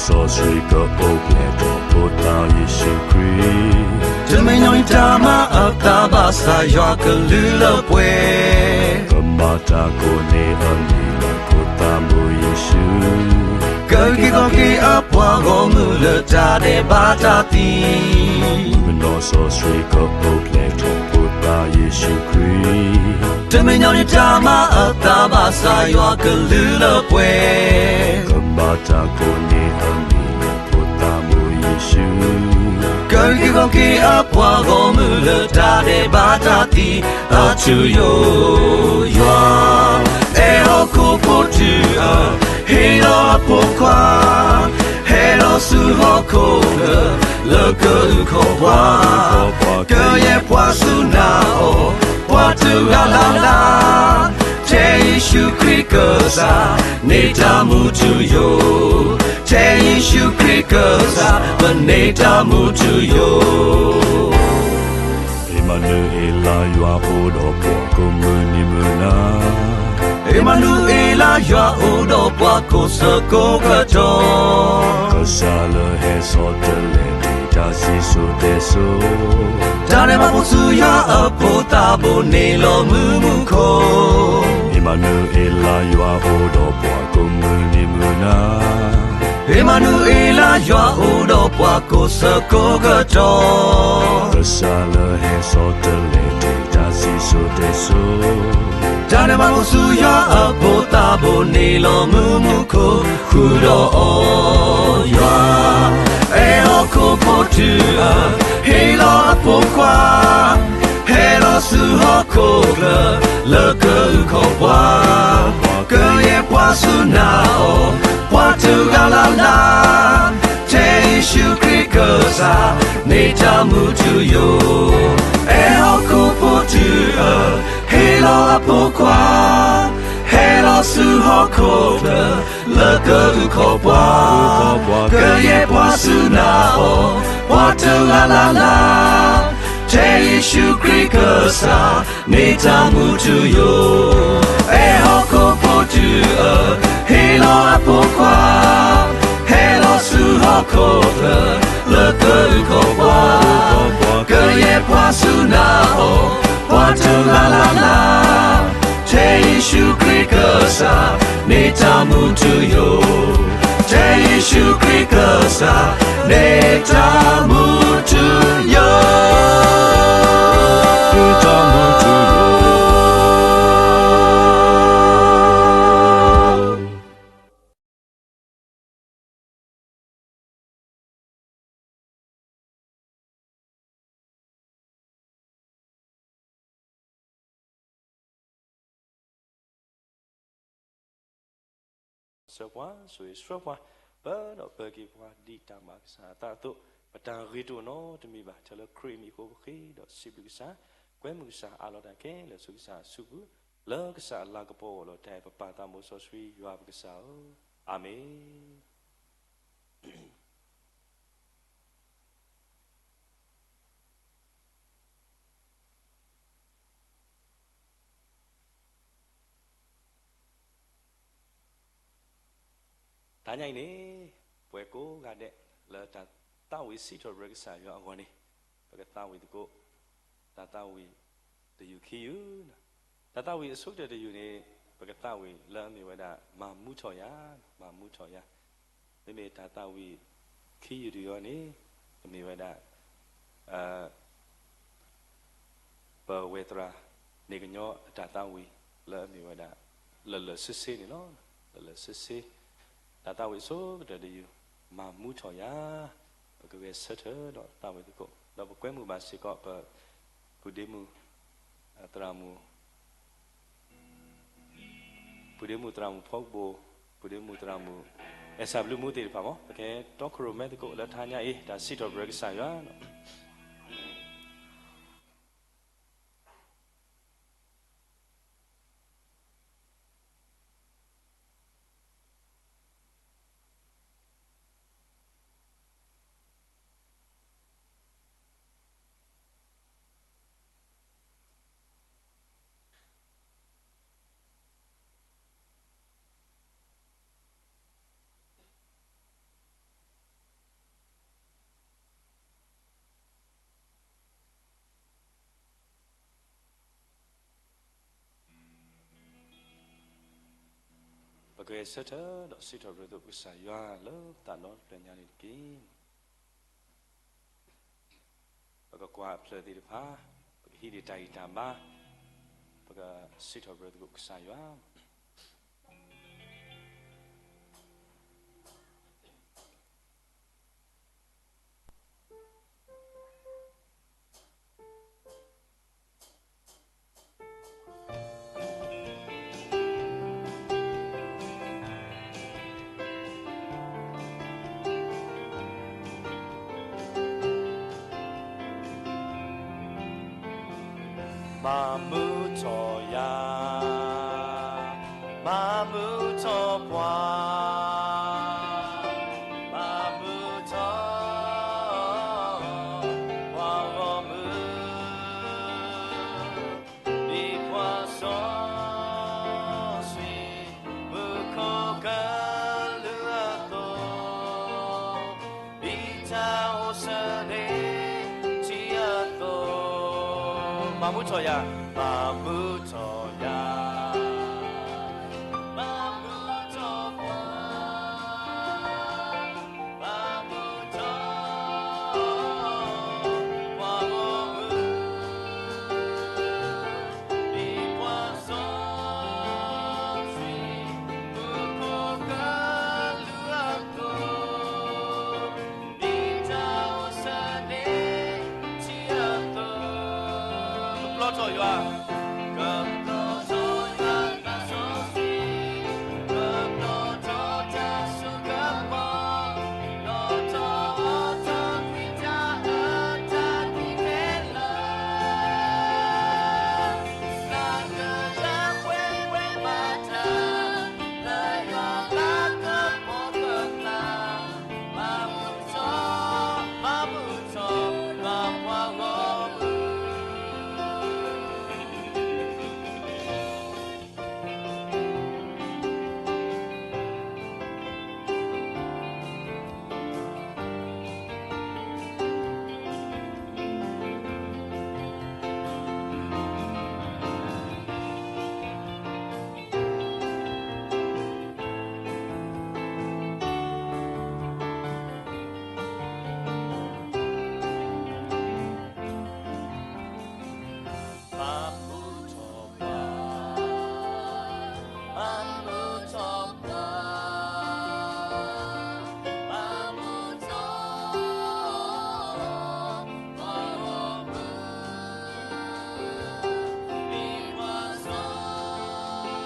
စီဆှံကအိၣ်ဖျဲၣ်ထီၣ်ဖိသၣ်ယ့ၣ်ၡူးခရံာ်, တမံၤညီနုၢ်တၢ်မၤအသးဘၣ်ဆၣ်ယွၤကလုၢ်လၢပှဲၤ, ကမၤတၢ်ကိးန့ၢ်အမံၤလၢဖိသၣ်မိၢ်ယ့ၣ်ၡူး, ကအုၣ်က့ၤခီၣ်က့ၤအပှၤဂီၢ်မုၢ်လၢတၢ်ဒဲးဘးတၢ်သံ, မုၢ်ကနီၤစီဆှံကအိၣ်ဖျဲၣ်ထီၣ်ဖိသၣ်ယ့ၣ်ၡူးခရံာ်, တမံၤညီနုၢ်တၢ်မၤအသးဘၣ်ဆၣ်ယွၤကလုၢ်လၢပှဲၤ, ကမၤတၢ်ကိးန့ၢ်အမံၤလၢဖိသၣ်မိၢ်ယ့ၣ်ၡူး, ကအုၣ်က့ၤခီၣ်က့ၤအပှၤဂီၢ်မုၢ်လၢတၢ်ဒဲးဘးတၢ်သံ, အထူယိာ်ယွၤ, အဲၣ်ဟီၣ်ခိၣ်ဖိတုၤအ, ဟ့ၣ်လီၤအဖိခွါ, ဟဲလီၤဆူဟီၣ်ခိၣ်ချၢ, လၢကအုၣ်ခီၣ်ပှၤ, ကယဲၢ်ပှၤဆူနၤအီၤ, ပှၤတဂၤလၢ်လၢ်, ထဲယ့ၣ်ၡူးခရံာ်ကစၢ်, န့ၢ်တၢ်မူထူယိာ်, ထဲယ့ၣ်ၡူးခရံာ်ကစၢ်, ပန့ၢ်တၢ်မူထူယိာ်. အ့မၤနူၤအ့လး ယွၤအိၣ်ဒီးပှၤ ကိးမုၢ်နံၤမုၢ်နၤ, အ့မၤနူၤအ့လး ယွၤအိၣ်ဒီးပှၤ ကိးဆၢကိးကတီၢ်, ကစၢ်လၢဟဲဆီတလဲတ့ၢ် တၢ်စံၣ်စိၤတဲစိၤ, တၢ်ဒဲးဘးဖိဆူယွၤအဖိသၣ်ဘိးန့ၣ်လီၤမုၢ်မုၢ်ခိၣ်, အ့မၤနူၤအ့လး ယွၤအိၣ်ဒီးပှၤ ကိးမုၢ်နံၤမုၢ်နၤ, အ့မၤနူၤအ့လး ယွၤအိၣ်ဒီးပှၤ ကိးဆၢကိးကတီၢ်, ကစၢ်လၢဟဲဆီတလဲတ့ၢ် တၢ်စံၣ်စိၤတဲစိၤ, တၢ်ဒဲးဘးဖိဆူယွၤအဖိသၣ်ဘိးန့ၣ်လီၤမုၢ်မုၢ်ခိၣ်, ဃုာ်ဒီးအီၤယွၤ, အဲၣ်ဟီၣ်ခိၣ်ဖိတုၤအ, ဟ့ၣ်လီၤအဖိခွါ, ဟဲလီၤဆူဟီၣ်ခိၣ်ချၢ, လၢကအုၣ်ခီၣ်ပှၤ, ကယဲၢ်ပှၤဆူနၤအီၤ, ပှၤတဂၤလၢ်လၢ်, ထဲယ့ၣ်ၡူးခရံာ်ကစၢ်, န့ၢ်တၢ်မူထူယိာ်, အဲၣ်ဟီၣ်ခိၣ်ဖိတုၤအ, ဟ့ၣ်လီၤအဖိခွါ, ဟဲလီၤဆူဟီၣ်ခိၣ်ချၢ, လၢကအုၣ်ခီၣ်ပှၤ, ကယဲၢ်ပှၤဆူနၤအီၤ, ပှၤတဂၤလၢ်လၢ်, ထဲယ့ၣ်ၡူးခရံာ်ကစၢ်, န့ၢ်တၢ်မူထူယိာ်, အဲၣ်ဟီၣ်ခိၣ်ဖိတုၤအ, ဟ့ၣ်လီၤအဖိခွါ, ဟဲလီၤဆူဟီၣ်ခိၣ်ချၢ, လၢကအုၣ်ခီၣ်ပှၤ, ကယဲၢ်ပှၤဆူနၤအီၤ, ပှၤတဂၤလၢ်လၢ်, ထဲယ့ၣ်ၡူးခရံာ်ကစၢ်, န့ၢ်တၢ်မူထူယိာ်, ထဲယ့ၣ်ၡူးခရံာ်ကစၢ်, န့ၢ်တၢ်မူထူယိာ်. ဆှၢပှၤ, ဆိၣ်ဂ့ၤဆှၢပှၤ, ပၢဒီးပၢက့ၤပှၤ ဒ်တၢ်မၤကစၢ်အသးအသိး, ပတၢ်ဂ့ၤတအိၣ်နီတမံၤဘၣ်, ထဲလၢခရံာ်အမံၤအဃိပဃ့ဒီးစံးဘျုးကစၢ်, ကွဲမုာ်ကစၢ် အးလီၤတၢ်ခဲလၢာ်ဆူကစၢ်အစုပူၤ, လၢကစၢ်အလၤကပီၤအဂီၢ်လီၤ. တၢ်အဲၣ်ပပၢ်သးမူစီဆှံယွၤပကစၢ်ဧၢ, အၤမ့ၣ်. တနံၤအံၤန့ၣ်, ပှၤကိးဂၤဒဲး လၢတၢ်သးဝံၣ်စံးထီၣ်ပတြၢၤကစၢ်ယွၤအဂီၢ်န့ၣ်, ပကသးဝံၣ်သကိး တၢ်သးဝံၣ်တယုၢ်ခံယုၢ်, တၢ်သးဝံၣ်အဆိကတၢၢ်တယုၢ်န့ၣ်, ပကသးဝံၣ်လၢအမ့ၢ်ဝဲဒၣ် မၤမူထီၣ်ယၤ, မၤမူထီၣ်ယၤ. မ့မ့ၢ်တၢ်သးဝံၣ်ခံယုၢ်တယုၢ်န့ၣ်, အမ့ၢ်ဝဲဒၣ် ပဝဲသရၣ်န့ၣ်ကညီအတၢ်သးဝံၣ် လၢအမ့ၢ်ဝဲဒၣ် လၢာ်လၢာ်ဆ့ဆ့န့ၣ်လီၤ. လၢာ်လၢာ်ဆ့ဆ့, တၢ်သးဝံၣ်အဆိကတၢၢ်တယုၢ်, မၤမူထီၣ်ယၤ, ပကဂဲၤဆၢထၢၣ်ဒီးသးဝံၣ်သကိး, ဒီးပကွဲမုာ်ဘၣ်စ့ၢ်ကီး ပပုၢ်ဒ့မုၣ် သရၣ်မုၣ် ပုၢ်ဒ့မုၣ်သရၣ်မုၣ်ဖီကဘိၣ်, ပုၢ်ဒ့မုၣ်သရၣ်မုၣ် အဲၣ်စၢ်ဘျုးမူသ့ၣ်တဖၣ်မး, ပကဟဲတီခိၣ်ရိၣ်မဲသကိးလၢတနံၤအံၤ, တၢ်စံးထီၣ်ပတြၢၤကစၢ်ယွၤ ဂဲၤဆၢထၢၣ်ဒီးစံးထီၣ်ပတြၢၤသကိးကစၢ်ယွၤလၢသးဒီဖျၢၣ်ညါန့ၣ်တက့ၢ်. ပကကွၢ်အဖျၢၣ်သ့ၣ်တဖၣ်, ပကဟံးန့ၢ်တၢ်ဂံၢ်တၢ်ဘါ, ပကစံးထီၣ်ပတြၢၤသကိးကစၢ်ယွၤ. မၤမုာ်ထီၣ်ယၤ, မၤမုာ်ထီၣ်ပှၤ, မၤမုာ်ထီၣ် ပှၤဂီၢ်မုၢ်, ဒ်ပှၤစီဆှံ မူခိၣ်ကလူးအသိး, ဒ်တၢ်အိၣ်ဆၢန့ၣ်ထံအသိး, မၤမုာ်ထီၣ်ယၤ, မၤမုာ်ထီၣ်ယၤ, မၤမုာ်ထီၣ်ပှၤ ဘၣ်မူထီၣ် ပှၤဂီၢ်မုၢ်, ဒ်ပှၤစီဆှံ မူခိၣ်ကလူးအသိး, ဒ်တၢ်အိၣ်ဆၢန့ၣ်ထံအသိး, ကပျီထီၣ်ယွၤ ကပျီထီၣ်ယွၤသးစီဆှံ, ကပျီထီၣ်တၢ်စိကမီၤ, ပျီထီၣ်အီၤထီၣ်ကွံာ်တၢ်အၢတၢ်သံခဲလၢာ်, သးကလၢပှဲၤပှဲၤမၤတၢ် လၢယွၤလၤကပီၤကကျါ, မၤမူထီၣ်, မၤမူထီၣ် ပှၤဂီၢ်မုၢ်. မၤမူထီၣ်ပှၤ, မၤမူထီၣ်ပှၤ,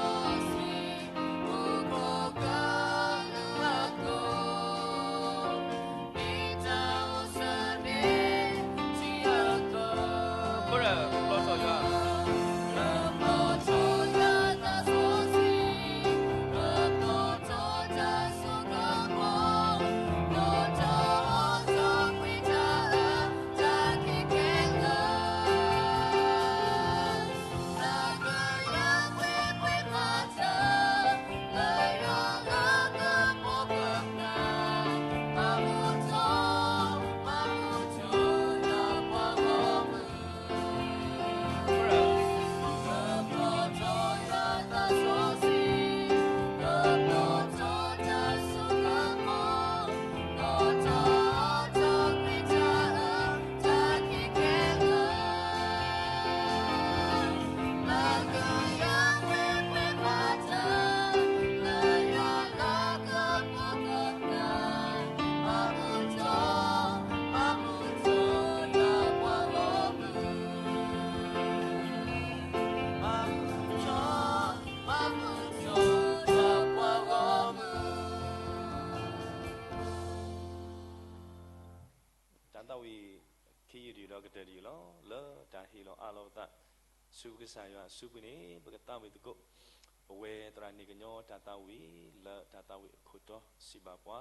မၤမူထီၣ် ပှၤဂီၢ်မုၢ်, ဒ်ပှၤစီဆှံ မူခိၣ်ကလူးအသိး, ဒ်တၢ်အိၣ်ဆၢန့ၣ်ထံအသိး, ကပျီထီၣ်ယွၤ, ကပျီထီၣ်ယွၤသးစီဆှံ, ကပျီထီၣ်တၢ်စိကမီၤ, ပျီထီၣ်အီၤထီၣ်ကွံာ်တၢ်အၢတၢ်သံခဲလၢာ်, သးကလၢပှဲၤပှဲၤမၤတၢ် လၢယွၤလၤကပီၤကကျါ, မၤမူထီၣ်, မၤမူထီၣ် ပှၤဂီၢ်မုၢ်, ကပျီထီၣ်ယွၤသးစီဆှံ, ကပျီထီၣ်တၢ်စိကမီၤ, ပျီထီၣ်အီၤထီၣ်ကွံာ်တၢ်အၢတၢ်သံခဲလၢာ်, သးကလၢပှဲၤပှဲၤမၤတၢ် လၢယွၤလၤကပီၤကကျါ, မၤမူထီၣ်, မၤမူထီၣ် ပှၤဂီၢ်မုၢ်, မၤမူထီၣ်, မၤမူထီၣ် ပှၤဂီၢ်မုၢ်. တၢ်သးဝံၣ်ခံယုၢ်တယုၢ်ဒီးကတၢၢ်တယုၢ်လီၤ. လၢတၢ်ဟ့ၣ်လီၤအးလီၤပသး ဆူကစၢ်ယွၤအစုပူၤန့ၣ် ပကသးဝံၣ်သကိး ပဝဲသရၣ်န့ၣ်ကညီတၢ်သးဝံၣ် လၢတၢ်သးဝံၣ်အခိၣ်တီစံးဘၣ်ပှၤ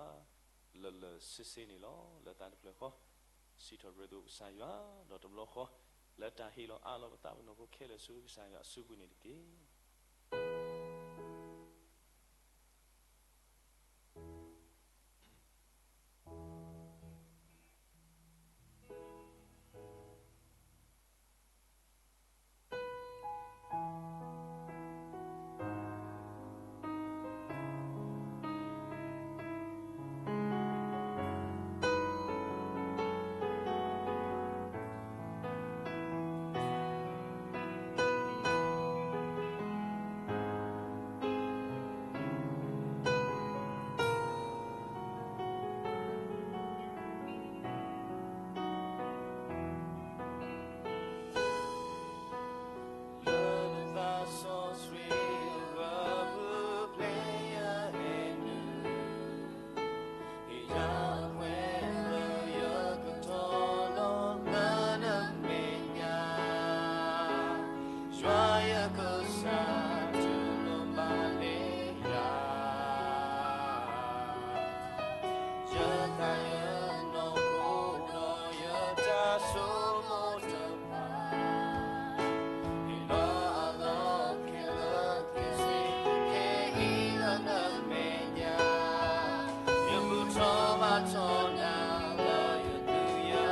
လၢာ်လၢာ်ဆ့ဆ့န့ၣ်လီၤ. လၢသးတဖျၢၣ်ဃီ စံးထီၣ်ပတြၢၤသကိးကစၢ်ယွၤ ဒီးတဘျီဃီ လၢတၢ်ဟ့ၣ်လီၤအးလီၤပသးပနီၢ်ခိခဲလၢာ်ဆူကစၢ်ယွၤအစုပူၤန့ၣ်တက့ၢ်. ယကစၢ်တလိၣ်ဘၣ်န့ၢ်ယၤ, ယတၢ်ယနီၢ်ခိဒီးယတၢ်ဆိကမိၣ်တဖၣ်, ဟ့ၣ်လီၤအလီၢ်ခဲလၢာ်ခဲဆ့ ခဲအံၤလၢနမဲာ်ညါ, ယဘူၣ်ထီၣ်ဘါထီၣ်နၤလၢယသူၣ်ယ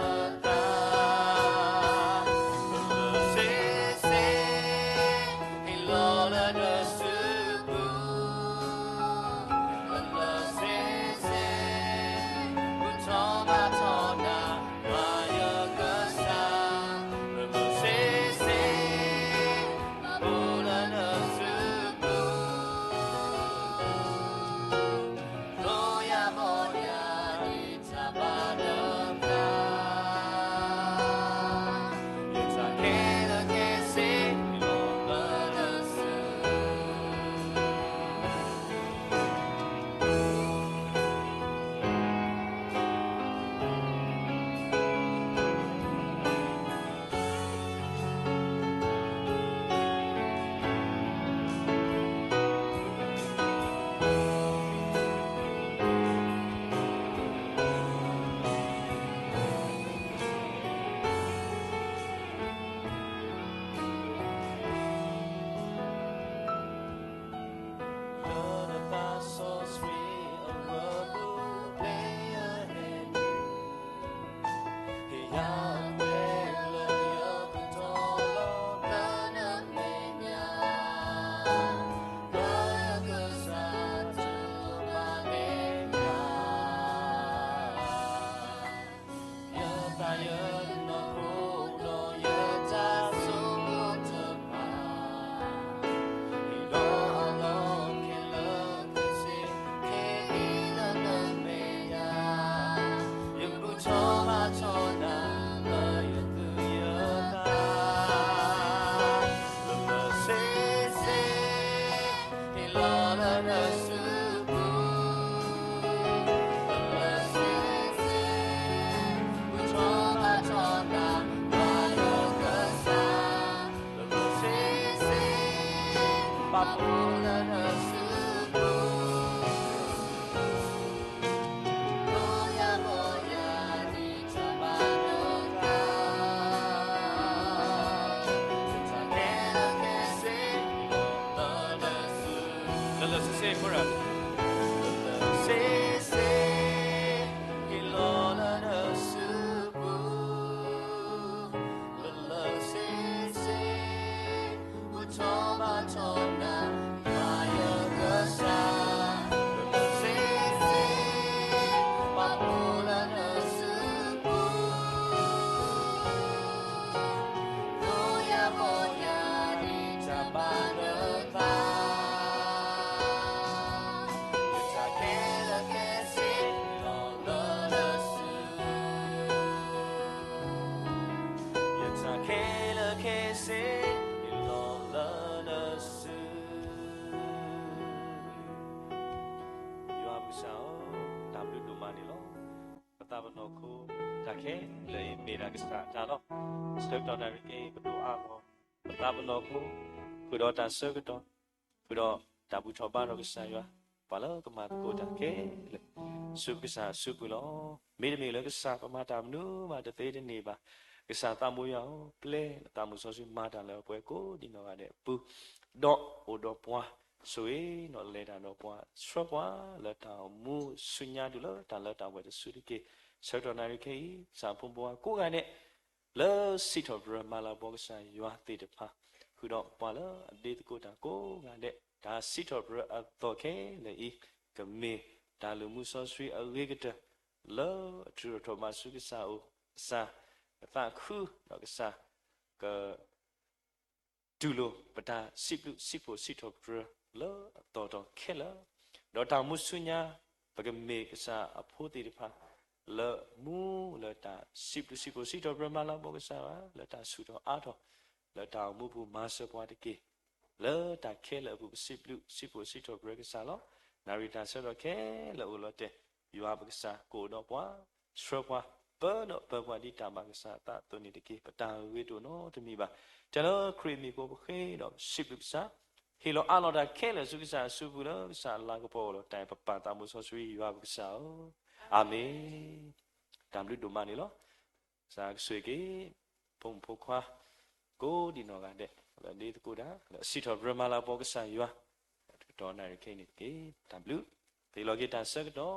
သး စ့စ့, ဟ့ၣ်လီၤလၢနစုပူၤ, လၢလၢစ့စ့, ဘူၣ်ထီၣ်ဘါထီၣ်နၤ မၤယကစၢ်, လၢလၢစ့စ့, ဘၣ်ဘိလၢနစုပူၤ, ဒိယဘီယၤ တၢ်ဘၣ်နသး, ယတၢ်ခဲလၢာ်ခဲဆ့လီၤလၢနစု. လၢနသးစီဆှံအဝဲပူၤ ပျဲယဟဲနုာ်, ဟ့ၣ်ယၤအခွဲးလၢယကတီၤလီၤလၢနမဲာ်ညါ, လၢယကစၢ်တလိၣ်ဘၣ်န့ၢ်ယၤ ယတၢ်ယနီၢ်ခိဒီးယတၢ်ဆိကမိၣ်တဖၣ်, ဟ့ၣ်လီၤအလီၢ်ခဲလၢာ်ခဲဆ့ ခဲအံၤလၢနမဲာ်ညါ, ယဘူၣ်ထီၣ်ဘါထီၣ်နၤလၢယသူၣ်ယသး, လၢလၢစ့စ့ ဟ့ၣ်လီၤလၢနစုပူၤ, လၢလၢစ့စ့, ဘူၣ်ထီၣ်ဘါထီၣ်နၤ မၤယကစၢ်, လၢလၢစ့စ့, ဘၣ်ဘိလၢနစုပူၤ, ဒိယဘီယၤဒ်တၢ်ဘၣ်နသး, တၢ်ခဲလၢာ်ခဲဆ့ လၢလၢစ့စ့ လၢလၢစ့စ့, ဟ့ၣ်လီၤလၢနစုပူၤ, လၢလၢစ့စ့, ဘူၣ်ထီၣ်ဘါထီၣ်နၤ မၤယကစၢ်, လၢလၢစ့စ့, ဘၣ်ဘိလၢနစုပူၤ, ဒိယဘီယၤဒ်တၢ်ဘၣ်နသး, ယတၢ်ခဲလၢာ်ခဲဆ့ လီၤလၢနစု ယတၢ်ခဲလၢာ်ခဲဆ့ လီၤလၢနစု. ယွၤပကစၢ်ဧၢ, တၢ်ဘျုးဒိၣ်မးန့ၣ်လီၤ. ပသးပ့ၤနီၣ်ခိ တၢ်ခဲလၢာ်အံၤ မ့ၢ်ဒၣ်ကစၢ်အတၢ်လီၤ. ဆၢကတီၢ်နၣ်ရံၣ်က့ၤ ပဒိးအါထီၣ် ပသးပ့ၤနီၣ်ခိ ဃုာ်ဒီးတၢ်ဆၢကတီၢ်, ဃုာ်ဒီးတၢ်ဘူၣ်ထီၣ်ဘါထီၣ်ကစၢ်ယွၤ, ပှၤလၢကမၤသကိးတၢ်ခဲလၢာ် ဆူကစၢ်အစုပူၤလီၤ. မ့တမ့ၢ်လၢကစၢ်ပမၤတၢ်မနုၤမးတသ့တန့ၢ်ဘၣ်. ကစၢ်သးဘိယွၤဧၢ, ပျဲနသးမုၢ်စီဆှံမၤတၢ်လၢပှၤကိးဒံနီၢ်ဂၤဒဲးအပူၤ, ဒီးအိၣ်ဒီးပှၤ, ဆိၣ်ဂ့ၤဒီးလဲၤတၢ်ဒီးပှၤ, ဆှၢပှၤလၢတၢ်အိၣ်မူဆူညါတုၤလၢတၢ်လၢတၢ်ပှဲၤတစုတက့ၢ်. ဆၢကတီၢ်နၣ်ရံၣ်ခဲအံၤ ကစၢ်ဖိမုၣ်ဖိခွါကိးဂၤဒဲး လၢစံးထီၣ်ပတြၢၤမၤလၤကပီၤကစၢ်ယွၤသ့ၣ်တဖၣ်, ဃုာ်ဒီးပှၤလၢအဒ့သကိးတၢ်ကိးဂၤဒဲး, တၢ်စံးထီၣ်ပတြၢၤအသီၣ်ခဲလၢာ်အံၤ, ကမ့ၢ်တၢ်လုၢ်မူစီဆှံအဂ့ၤကတၢၢ် လၢအထုးထီၣ်ဘၣ်ဆူကစၢ်အအိၣ်, ကစၢ်ကသးခုဒီးကစၢ်က တူၢ်လိာ်ပတၢ်စံးဘျုးစံးဖှိၣ်စံးထီၣ်ပတြၢၤလၢအသီၣ်ထီၣ်ခဲလၢာ်, ဒီးတၢ်အိၣ်မူဆူညါ ပကမ့ၢ်ကစၢ်အဖိသ့ၣ်တဖၣ် လၢမူလၢတၢ်စံးဘျုးစံးဖှိၣ်စံးထီၣ်ပတြၢၤမၤလၤကပီၤကစၢ်ယွၤ လၢတၢ်ဆူၣ်ထီၣ်အါထီၣ် လၢတၢ်အိၣ်မူပူၤမၤစၢၤပှၤတက့ၢ်. လၢတၢ်ခဲလၢာ်အပူၤ ပစံးဘျုးစံးဖှိၣ်စံးထီၣ်ပတြၢၤကစၢ်လီၤ. နၣ်ရံၣ်တၢ်ဆၢကတီၢ်ခဲလၢာ်အိၣ်လီၤတဲာ်, ယွၤပကစၢ်ကအိၣ်ဒီးပှၤ, ဆှၢပှၤ ပၢဒီးပၢပှၤဒ်တၢ်ဘၣ်ကစၢ်အသးအသိးန့ၣ်တက့ၢ်. ပတၢ်ဂ့ၤတအိၣ်နီတမံၤဘၣ်. တၢ်လၢခရံာ်မံၤအဃိပဃ့ဒီးပစံးဘျုးကစၢ်, ဟ့ၣ်လီၤအးလီၤတၢ်ခဲလၢာ်ဆူကစၢ်အစုပူၤလၢကစၢ်လၤကပီၤအီၤဒီးတၢ်အဲၣ်ပပၢ်သးမူစီဆှံယွၤပကစၢ်ဧၢ, အၤမ့ၣ်. တၢ်ဘျုးဒိၣ်မးန့ၣ်လီၤ. ကစၢ်ကဆိၣ်ဂ့ၤက့ၤ ဖိမုၣ်ဖိခွါ ကိးဒံးနီၢ်ဂၤဒဲး လၢဒ့သကိးတၢ် လၢအစံးထီၣ်ပတြၢၤမၤလၤကပီၤကစၢ်ယွၤ တကတီၢ်နၣ်ရံၣ်ခဲအံၤန့ၣ်တက့ၢ်. တၢ်ဘျုး, ပဟ့ၣ်လီၤက့ၤတၢ်ဆၢကတီၢ်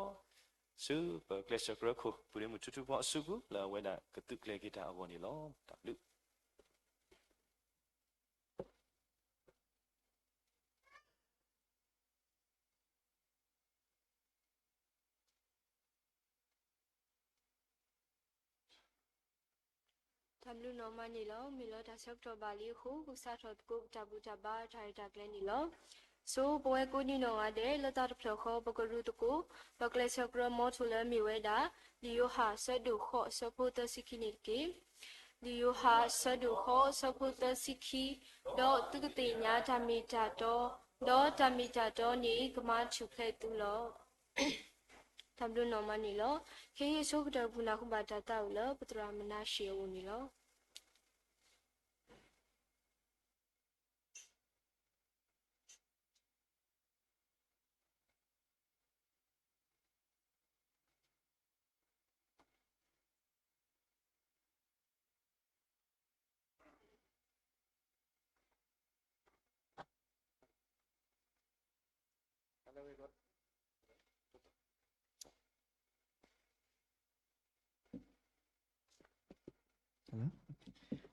ဆူပကျဲးစၢးကရၢခိၣ် ပုၢ်ဒ့မုၣ်ထူထူဖီအစုပူၤ လၢအဝဲဒၣ်ကသုးကျဲၤက့ၤတၢ်အဂီၢ်န့ၣ်လီၤ. တၢ်ဘျုး တၢ်ဘျုးနီၢ်မးန့ၣ်လီၤ. မ့ၢ်လၢတၢ်ဆၢကတီၢ်ဘၣ်လံအဃိ ကစးထီၣ်သကိးပတၢ်ဘူၣ်တၢ်ဘါတၢ်ရဲၣ်တၢ်ကျဲၤန့ၣ်လီၤ. ဆိပဝဲကိးဒံးနီၢ်ဂၤဒဲး လၢတၢ်တဖျၢၣ်ဃီ ပကရူၢ်သကိး ပကျဲးစၢးကရၢမီထိၣ်လၢမ့ၢ်ဝဲဒၣ် လံာ်ယိၤဟၣ်အဆၢဒိၣ်ဃိးအဆၢဖိသၢဆံခံန့ၣ်တက့ၢ်. လံာ်ယိၤဟၣ်အဆၢဒိၣ်ဃိးအဆၢဖိသၢဆံခံ, ဒီးသုကသ့ၣ်ညါတၢ်မ့ၢ်တၢ်တီ, ဒီးတၢ်မ့ၢ်တၢ်တီန့ၣ် ကမၤထူၣ်ဖျဲးသုလီၤ. တၢ်ဘျုးနီၢ်မးန့ၣ်လီၤ. ခဲအံၤအဆိကတၢၢ်ပူၤ နၢ်ဟူဘၣ်တၢ်သးဝံၣ်လၢ ပသရၣ်မနၤၡ့အအိၣ်န့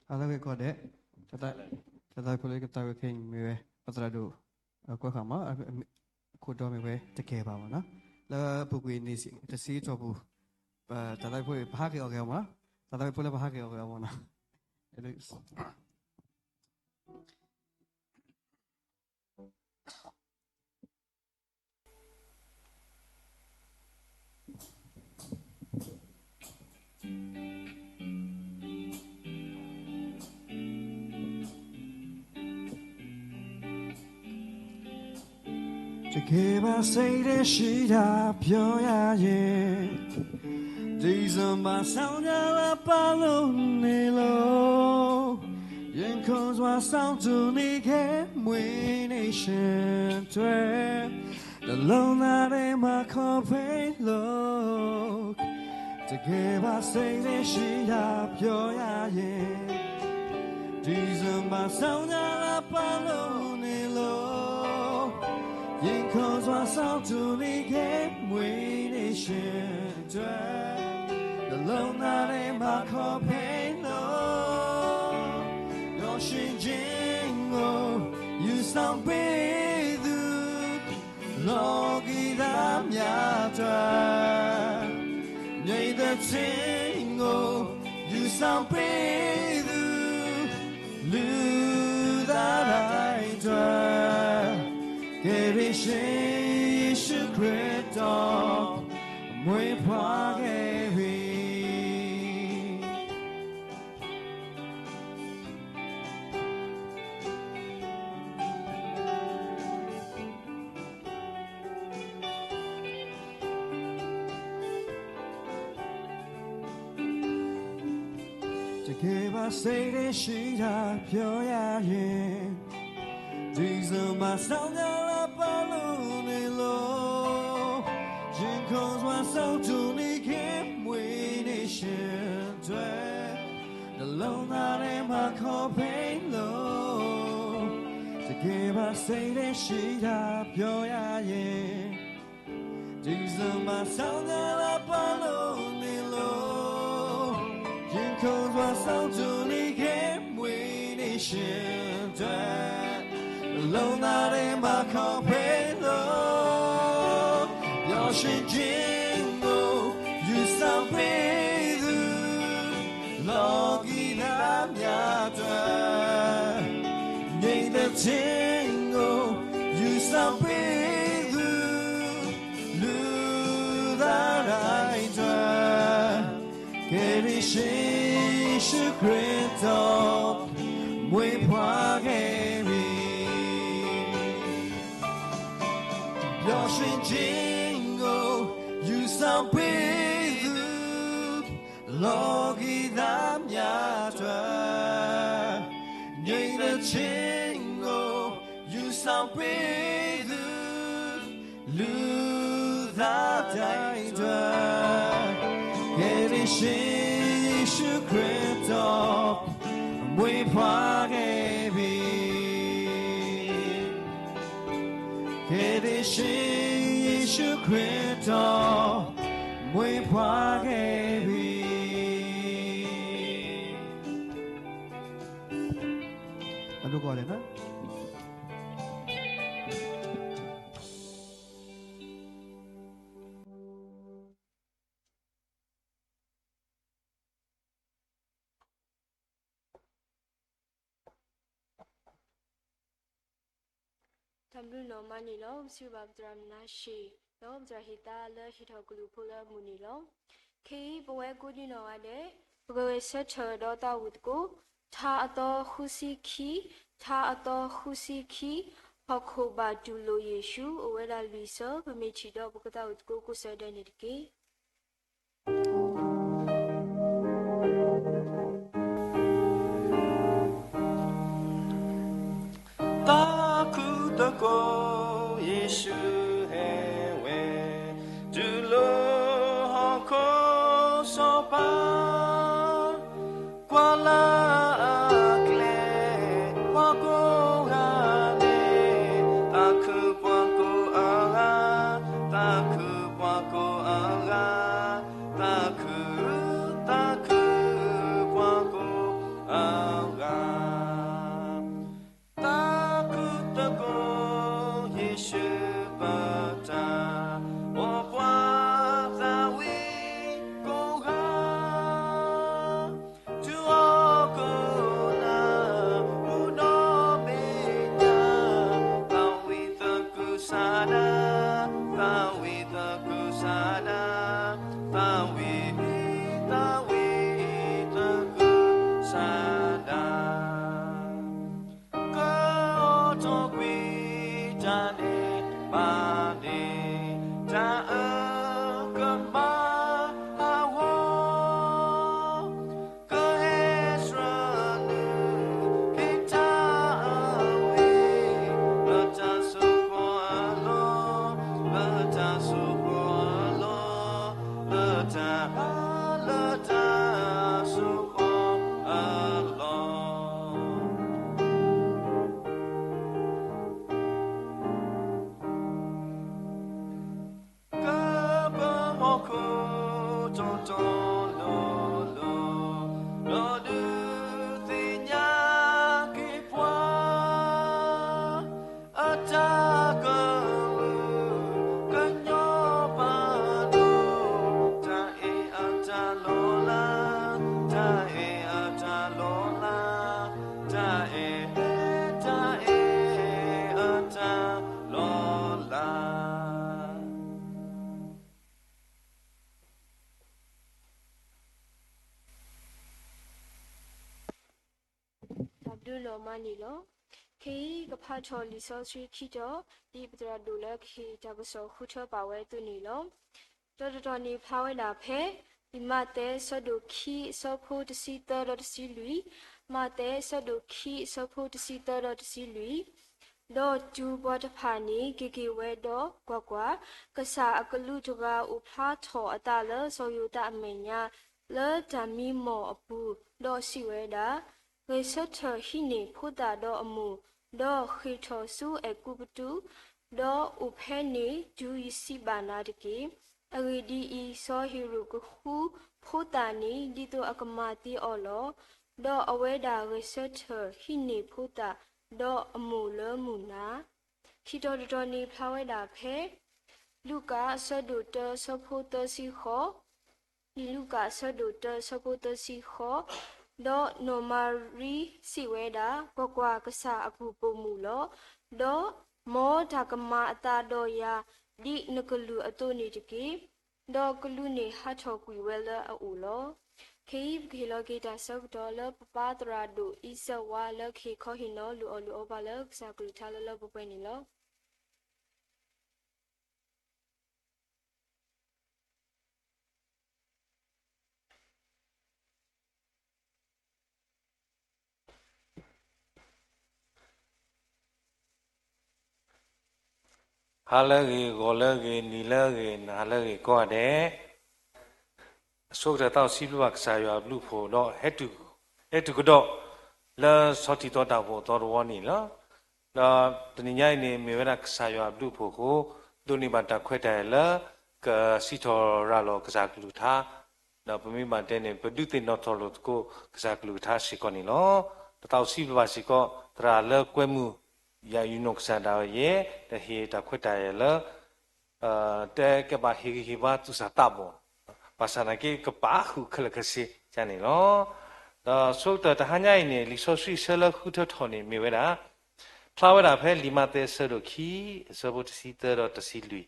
ၣ်လီၤ. ဟါလၢအဂ့ၤကိးဂၤဒဲး, တၢ်သးဖိလၢကသးဝံၣ်ခဲအံၤမ့ၢ်ဝဲ ပသရၣ်ဒိၣ် ကွဲးဃာ်မး, အခိၣ်တီမ့ၢ်ဝဲတကဲဘၣ်မးနီၤ, လၢအပူၤကွံာ်န့ၣ် တဆံကတီၢ်ပူၤ, တၢ်သးဖိပဟးက့ၤအီၣ်က့ၤအီၤမးနီၤ, တၢ်သးဖိလၢပဟးက့ၤအီၣ်က့ၤအီၤမးနီၤ. တကယ်ပါ စိတ်ထဲရှိတာ ပြောရရင် ဒီစင်ဘာ ဆောင်းညလပါလို့နေလို့ ရင်ခုန်စွာ စောင့်ကြည့်နေခဲ့ မွေးနေ့ရှင်အတွက် တစ်လုံးသားထဲမှာ ခေါ်ဖဲလို့ တကယ်ပါ စိတ်ထဲရှိတာ ပြောရရင် ဒီစင်ဘာ ဆောင်းညလပါလို့နေလို့ ရင်ခုန်စွာ စောင့်ကြည့်နေခဲ့ မွေးနေ့ရှင်အတွက် တစ်လုံးသားထဲမှာ ခေါ်ဖဲလို့ ပျော်ရွှင်ခြင်းကို ယူဆောင်ပေးသူ လောကီသားများအတွက် ငြိမ်သက်ခြင်းကို ယူဆောင်ပေးသူ လူသားတိုင်းအတွက် ကယ်တင်ရှင်ယေရှုခရစ်တော် မွေးဖွားခဲ့ပြီ။ တကယ်ပါ စိတ်ထဲရှိတာ ပြောရရင် ဒီစင်ဘာ ဆောင်းညလပါလို့နေလို့ ရင်ခုန်စွာ စောင့်ကြည့်နေခဲ့ မွေးနေ့ရှင်အတွက် တစ်လုံးသားထဲမှာ ခေါ်ဖဲလို့ တကယ်ပါ စိတ်ထဲရှိတာ ပြောရရင် ဒီစင်ဘာ ဆောင်းညလပါလို့နေလို့ ရင်ခုန်စွာ စောင့်ကြည့်နေခဲ့ မွေးနေ့ရှင်အတွက် တစ်လုံးသားထဲမှာ ခေါ်ဖဲလို့ ပျော်ရွှင်ခြင်းကို ယူဆောင်ပေးသူ လောကီသားများအတွက် ငြိမ်သက်ခြင်းကို ယူဆောင်ပေးသူ လူသားတိုင်းအတွက် ကယ်တင်ရှင်ယေရှုခရစ်တော် မွေးဖွားခဲ့ပြီ။ ပျော်ရွှင်ခြင်းကို ယူဆောင်ပေးသူ လောကီသားများအတွက် ငြိမ်သက်ခြင်းကို ယူဆောင်ပေးသူ လူသားတိုင်းအတွက် ကယ်တင်ရှင်ယေရှုခရစ်တော် မွေးဖွားခဲ့ပြီ။ ကယ်တင်ရှင်ယေရှုခရစ်တော် မွေးဖွားခဲ့ပြီ။ အဒိကီးလဲၣ်န တၢ်ဘျုးနီၢ်မးန့ၣ်လီၤ. ပစံးဘၣ်ပသရၣ်မနၤရှ့ ဒီးပသရၣ်ဟ့ၣ်သါလၢဟ့ၣ်ထီၣ်ကလုၢ်ဖိလၢအမုာ်န့ၣ်လီၤ. ခဲအံၤပဝဲကိးဒံနီၢ်ဂၤဒဲး ပကဂဲၤဆၢထၢၣ်ဒီးသးဝံၣ်သကိး ထါအသီဃုဆံခံ, ထါအသီဃုဆံခံ, ဟီၣ်ခိၣ်ဘၣ်တူၢ်လိာ်ယ့ၣ်ၡူး အိၣ်ဝဲဒၣ်လွံၢ်ဆၢ, ပမ့ၢ်ထံၣ်ဒီးပကသးဝံၣ်သကိးကိးဆၢဒဲးန့ၣ်တက့ၢ်. သးခုသကိး ယ့ၣ်ၡူးဟဲဝဲ, တူၢ်လိာ်ဟီၣ်ခိၣ်စီၤပၤ ကွၢ်လၢအကျဲ ပှၤကိးဂၤန့ၣ် သးခုပှၤကိးအဂၤ, သးခုပှၤကိးအဂၤ, သးခု, သးခုပှၤကိးအဂၤ. သးခုသကိး ယ့ၣ်ၡူးပတၢ် မ်ပှၤသးဝံၣ်ကိးဂၤ တုၤအီၤကိးနၤ ပူၤနီၣ်မဲာ်ညါ, သးဝံၣ်သကုၤဆးဒး, သးဝံၣ်သကုၤဆးဒး, သးဝံၣ်, သးဝံၣ်သကုၤဆးဒး. ကအိးထီၣ်ကွံာ်တၢ်န့ၣ်ဘၣ်န့ၣ် တၢ်အၢကမၣ်ဟးဂီၤ ကဟဲဆှၢနုာ်က့ၤတၢ်အဝ့ၢ် လၢတၢ်ဆိၣ်ဃီအလီၢ်, လၢတၢ်ဆိၣ်ဃီအလီၢ်, လၢတၢ်, လၢတၢ်ဆိၣ်ဃီအလီၢ်. ကပၢၤဟီၣ်ခိၣ်တီတီလိၤလိၤ, ဒီးဒုးသ့ၣ်ညါက့ၤပှၤ အတၢ်ကလုၢ် ကညီဘၣ်ဒိ တၢ်အဲၣ်အတၢ်လီၤလး, တၢ်အဲၣ်အတၢ်လီၤလး, တၢ်အဲၣ်, တၢ်အဲၣ်အတၢ်လီၤလး. တၢ်ဘျုးနီၢ်မးန့ၣ်လီၤ. ခဲအံၤကဖးထီၣ်လံာ်စီဆှံခံတီၤ ဒ်ပသရၣ်ဒိၣ်လၢကဟ့ၣ်တၢ်ကစီၣ်ဃုထၢပာ်ဝဲအသိးန့ၣ်လီၤ. တီၤတတီၤန့ၣ်ဖျါဝဲဒၣ်ဖဲ လံာ်မးသဲအဆၢဒိၣ်ခံအဆၢဖိတဆံသၢဒီးတဆံလွံၢ်, မးသဲအဆၢဒိၣ်ခံအဆၢဖိတဆံသၢဒီးတဆံလွံၢ်. ဒီးတုၤပှၤတဖၣ်န့ၣ်က့ၤက့ၤဝဲဒီး, ကွၢ်ကွၢ်, ကစၢ်အကလူးတဂၤအိၣ်ဖျါထီၣ်အသးလၢစီၤယိၤသးအမဲာ်ညါ လၢတၢ်မံမီၢ်အပူၤ, ဒီးစံးဝဲဒၣ်, ဂဲၤဆၢထၢၣ်ဟံးန့ၢ်ဖိသၣ်ဒီးအမိၢ်, ဒီးဃ့ၢ်ထီၣ်ဆူအဲၤကူပတူး, ဒီးအိၣ်ဖဲန့ၣ်တုၤယစံးဘၣ်နၤတက့ၢ်. အဂ့ၢ်ဒ်အံၤ, စီၤဟ့ၤရိာ်ကဃုဖိသၣ်န့ၣ် ဒ်သိးအကမၤသ့အီၤလီၤ. ဒီးအဝဲဒၣ်ဂဲၤဆၢထၢၣ်ဟံးန့ၢ်ဖိသၣ်ဒီးအမိၢ်လၢမုၢ်နၤ. ခံတီၤတတီၤန့ၣ်ဖျါဝဲဒၣ်ဖဲ လူၤကၣ်အဆၢဒိၣ်တၢအဆၢဖိသၢဆံဃိး, လံာ်လူၤကၣ်အဆၢဒိၣ်တၢအဆၢဖိသၢဆံဃိး, ဒီးနီၢ်မၤရံစံးဝဲဒၣ်, ကွၢ်ကွၢ်, ကစၢ်အပူၤပိာ်မုၣ်လီၤ. ဒီးမ်တၢ်ကမၤအသးဒီးယၤ ဒ်နကလုၢ်အသိးန့ၣ်တက့ၢ်. ဒီးကလူးန့ၣ်ဟးထီၣ်ကွံာ်ဝဲလၢအအိၣ်လီၤ. ခဲအံၤပကဟ့ၣ်လီၤက့ၤတၢ်ဆၢကတီၢ်လၢပပၢ်သရၣ်ဒိၣ်အံစၢးဝါ လၢကဟ့ၣ်ခီဟ့ၣ်နီၤလိၣ်အီၣ်လိၣ်အီပှၤလၢကစၢ်ကလုၢ်ကထါလၢလၢပှဲၤပှဲၤန့ၣ်လီၤ. ဟါလၢအဂ့ၤ, ဂီၤလၢအဂ့ၤ, နံၤလၢအဂ့ၤ, နၤလၢအဂ့ၤကိးဂၤဒဲး, အဆိကတၢၢ်သးအိၣ်စံးဘျုးဘၣ်ကစၢ်ယွၤအဘျုးအဖှိၣ်ဒီး ဟဲတုၤကဒီး လၢဆီထံးသီတၢ်အိၣ်ဖှိၣ်အသီတဝီန့ၣ်လီၤ. ဒီးတနံၤညါအံၤန့ၣ် မ့ၢ်ဝဲဒၣ်ကစၢ်ယွၤအဘျုးအဖှိၣ်အဃိ ဒိးန့ၢ်ဘၣ်တၢ်ခွဲးတၢ်ယာ်လၢ ကစံးထီၣ်ရၤလီၤကစၢ်ကလုၢ်ကထါ ဒီးပမ့ၢ်ဘၣ်တဲန့ၣ် ပဒုးသ့ၣ်နီၣ်ထီၣ်လိာ်သကိးကစၢ်ကလုၢ်ကထါစ့ၢ်ကီးန့ၣ်လီၤ. ဒီးသးအိၣ်စံးဘျုးဘၣ်စ့ၢ်ကီး သရၣ်လၢကွဲမုာ် ယၤယုၢ်နီၢ်ကစၢ်ဒၣ်ဝဲယဲ ဒီးဟ့ၣ်တၢ်ခွဲးတၢ်ယာ်လၢ တဲကဘၣ်ဟ့ၣ်ဂံၢ်ဟ့ၣ်ဘါသူၣ်စၢ်သးဘီၣ်, ဘၣ်ဆၣ်သနာ်က့ ကပာ်ဃုာ်ခဲလၢာ်ခဲဆ့န့ၣ်လီၤ. ဒီးဆိကတၢၢ်တဟါညါအံၤန့ၣ် လံာ်စီဆှံအဆၢလၢဃုထၢထီၣ်န့ၣ်မ့ၢ်ဝဲဒၣ် ဖျါဝဲဒၣ်ဖဲလံာ်မးသဲအဆၢဒိၣ်ခံ အဆၢဖိတဆံသၢဒီးတဆံလွံၢ် ဒီး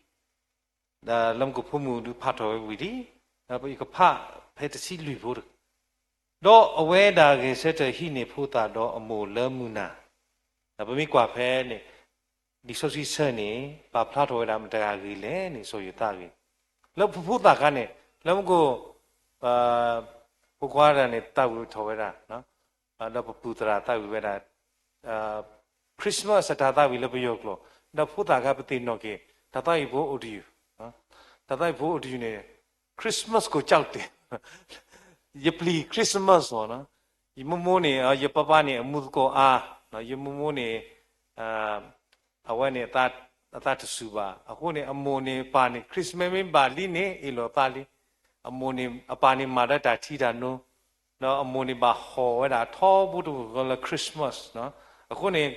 လၢမူခိၣ်ဖိမုၣ်ဒုးဖးထီၣ်ဝဲဝံၤလံ, ဒီးပကဖးဖဲတဆံလွံၢ်ဖိတဂၤ, ဒီးအဝဲဒၣ်ဂဲၤဆၢထၢၣ်ဟံးန့ၢ်ဖိသၣ်ဒီးအမိၢ်လၢမုၢ်နၤ, ဒီးပမ့ၢ်ကွၢ်ဖဲန့ၣ် လံာ်စီဆှံဆၢန့ၣ် ပာ်ဖျါထီၣ်ဝဲဒၣ်မတၤတဂၤအဂ့ၢ်လဲၣ်န့ၣ် စီၤယိၤသးအဂ့ၢ်, လၢပဖိသၣ်ခါန့ၣ် လၢမူခိၣ် ဖိခွါတဂၤန့ၣ် သးဝံၣ်ထီၣ်ဝဲဒၣ် ဒီးပပုၢ်သရၣ်သးဝံၣ်ဝဲဒၣ် Christmas အတၢ်သးဝံၣ်လၢပယီၤကျိာ်, ဒီးဖိသၣ်ခါပသ့ၣ်နီၣ်က့ၤ တၢ်သးဝံၣ်ဖိအိၣ်တယုၢ်, တၢ်သးဝံၣ်ဖိအိၣ်တယုၢ်န့ၣ် Christmas ကိုကြောက်တယ်, ယပျံၤ Christmas မ့ၢ်နီၤ, ယမိၢ်မိၢ်န့ၣ် ယပၢ်ပၢ်န့ၣ် အမူသကိးအါ, ယမိၢ်မိၢ်န့ၣ် အဝဲန့ၣ် အသးတစူၤဘၣ်. အဃိန့ၣ် အမိၢ်န့ၣ်ပၢ်န့ၣ် Christmas မ့ၢ်ဘၣ်လံန့ၣ် အ့ၣ်လိာ်သးလံ. အမိၢ်န့ၣ် အပၢ်န့ၣ်မၤဒီးတၢ်ထံတၢ်နိ, ဒီးအမိၢ်န့ၣ်ဘၣ်ဟီၣ်ဝဲဒၣ်ထီဘိတဝီလၢ Christmas အဃိန့ၣ်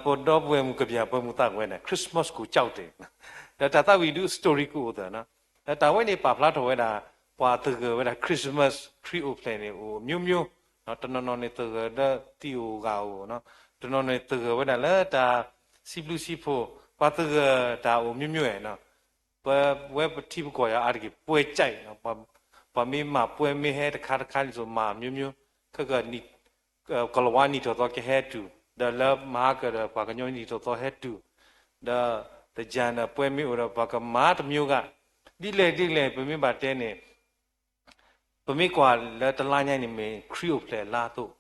ပဒီပုၢ်ဝဲၢ်မုၣ်ကဘျၣ်ပှဲၤမုၢ်သးကဝဲန့ၣ် Christmas ကိုကြောက်တယ်, ဒီးတၢ်သးဝံၣ်ဒုး story ကအိၣ်သး, ဒီးတၢ်ဝဲန့ၣ်ပာ်ဖျါထီၣ်ဝဲဒၣ် ပှၤသဂၢၢ်ဝဲဒၣ် Christmas ခရံာ်အိၣ်ဖျဲၣ်န့ၣ် အိၣ်အမျိုးမျိုး, တနီၤနီၤန့ၣ်သဂၢၢ်လၢသံအိၣ်ဂၤအိၣ်, တနီၤနီၤန့ၣ်သဂၢၢ်ဝဲဒၣ်လၢတၢ်စံးဘျုးစံးဖှိၣ်, ပှၤသဂၢၢ်တၢ်အိၣ်မျိုးမျိုး, ပဝဲပထံပကီၢ်ယၤအါတက့ၢ် ပွဲကြိုက်, ပှၤမ့ၢ်မၤပွဲမ့ၢ်ဟဲတခါတခါန့ၣ် မၤမျိုးမျိုး, ခဲက ကီၤလၤဝါနံၣ်ထီၣ်သီကဟဲတုၤ, ဒီးလၢမဟါကဒီး ပှၤကညီနံၣ်ထီၣ်သီဟဲတုၤ, ဒီးသၢၣ်ညါဒီးပွဲမ့ၢ်အိၣ်ဒီး ပှၤကမၤတမျိုးဂၤ, ဒ်လဲၣ်ဒ်လဲၣ် ပမ့ၢ်ဘၣ်တဲန့ၣ် ပမ့ၢ်ကွၢ်လၢတလါညါန့ၣ်မ့ၢ် ခရံာ်အိၣ်ဖျဲၣ်အလါအသိး,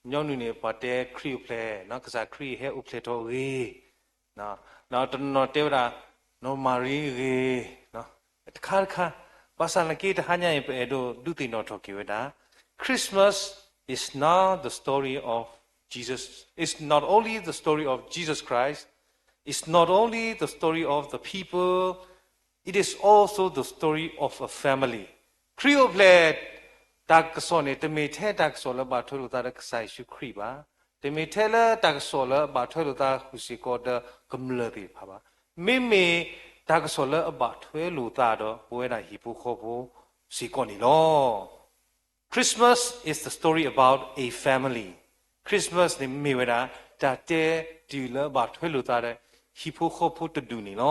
ညီနုၢ်န့ၣ် ပှၤတဲခရံာ်အိၣ်ဖျဲၣ်, ကစၢ်ခရံာ်ဟဲအိၣ်ဖျဲၣ်ထီၣ်အဂ့ၢ်, ဒီးတနီၤနီၤတဲဝဲဒၣ် နီၢ်မၤရံအဂ့ၢ်, တခါတခါ, ဘၣ်ဆၣ်သနာ်က့ တဟါညါအံၤ ပအဲၣ်ဒိးဒုးသ့ၣ်နီၣ်ထီၣ်က့ၤဝဲဒၣ် Christmas is not the story of Jesus, it's not only the story of Jesus Christ, it's not only the story of the people, it is also the story of a family. ခရံာ်အိၣ်ဖျဲၣ်တၢ်ကစီၣ်န့ၣ် တမ့ၢ်ထဲတၢ်ကစီၣ်လၢဘၣ်ထွဲလိာ်သးဒီးကစၢ်ယ့ၣ်ၡူးခရံာ်ဘၣ်, တမ့ၢ်ထဲလၢတၢ်ကစီၣ်လၢဘၣ်ထွဲလိာ်သးဃုာ်စ့ၢ်ကီးဒီးကမျၢၢ်သ့ၣ်တဖၣ်ဘၣ်, မ့မ့ၢ်တၢ်ကစီၣ်လၢအဘၣ်ထွဲလိာ်သးဒီးပဝဲဒၣ်ဟံၣ်ဖိဃီဖိစ့ၢ်ကီးန့ၣ်လီၤ. Christmas is the story about a family. Christmas န့ၣ်မ့ၢ်ဝဲဒၣ် တၢ်တဲတုၤလၢအဘၣ်ထွဲလိာ်သးဒီး ဟံၣ်ဖိဃီဖိတဒူၣ်န့ၣ်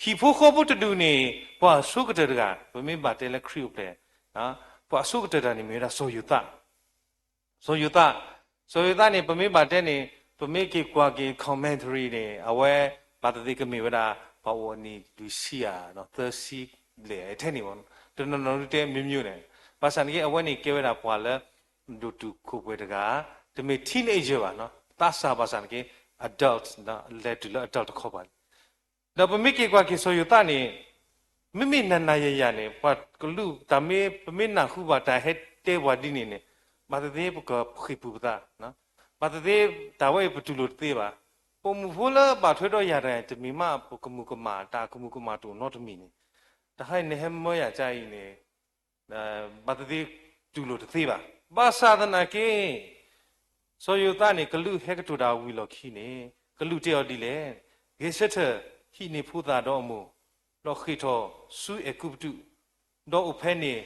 လီၤ. ဟံၣ်ဖိဃီဖိတဒူၣ်န့ၣ် ပှၤအဆိကတၢၢ်တဂၤ ပမ့ၢ်ဘၣ်တဲလၢခရံာ်အိၣ်ဖျဲၣ်, ပှၤအဆိကတၢၢ်တဂၤန့ၣ်မ့ၢ်ဝဲဒၣ်စီၤယိၤသး စီၤယိၤသး, စီၤယိၤသးန့ၣ် ပမ့ၢ်ဘၣ်တဲန့ၣ် ပမ့ၢ်က့ၤကွၢ်က့ၤ commentary န့ၣ် အဝဲ ဘၣ်သ့ၣ်သ့ၣ်ကမ့ၢ်ဝဲဒၣ် ပှၤအိၣ်အနံၣ်လွံၢ်ဆံဧါ, သၢဆံလဲၣ် ထဲန့ၣ်မ့ၢ်, တနီၤနီၤဒုးတဲ မျိုးမျိုး န့ၣ်, ဘၣ်ဆၣ်န့ၣ်က့ အဝဲန့ၣ်ကဲဝဲဒၣ်ပှၤလၢ ဒိၣ်တုာ်ခိၣ်ပှဲၤတဂၤ, တမ့ၢ် teenager ဘၣ်, သးစၢ်ဘၣ်ဆၣ်န့ၣ်က့ adult, လဲၤတုၤလၢ adult တခီဘၣ် ဒီးပမ့ၢ်က့ၤကွၢ်က့ၤစီၤယိၤသးန့ၣ် မ့မ့ၢ်နၤနၤယၤယၤန့ၣ် ပှၤကလုာ်တၢ်မ့ၢ် ပမ့ၢ်နၢ်ဟူဘၣ်တၢ်ဟဲတဲပှၤဒ်န့ၣ်န့ၣ် ဘၣ်သ့ၣ်သ့ၣ်ပကဃ့ၢ်ပူၤပသး, ဘၣ်သ့ၣ်သ့ၣ်တၢ်ဝဲအံၤပတူၢ်လိာ်တသ့ဘၣ်. ပိာ်မုၣ်ဖိလၢအဘၣ်ထွဲဒီးယၤတဂၤ တမ့ၢ်မးပကမူၤကမၣ် တၢ်ကမူၤကမၣ်တအိၣ်နီတမံၤန့ၣ်, တဟါအံၤနဟဲမၢယၤကါအံၤန့ၣ် ဘၣ်သ့ၣ်သ့ၣ်တူၢ်လိာ်တသ့ဘၣ်. ဘၣ်ဆၣ်သနာ်က့ စီၤယိၤသးန့ၣ် ကလူးဟဲကတိၤတၢ်ဝံၤလီၢ်ခံန့ၣ် ကလူးတဲအီၤဒ်လဲၣ်, ဂဲၤဆၢထၢၣ် ဟံးန့ၢ်ဖိသၣ်ဒီးအမိၢ်, ဒီးဃ့ၢ်ထီၣ်ဆူအဲၤကူပတူး, ဒီးအိၣ်ဖဲန့ၣ်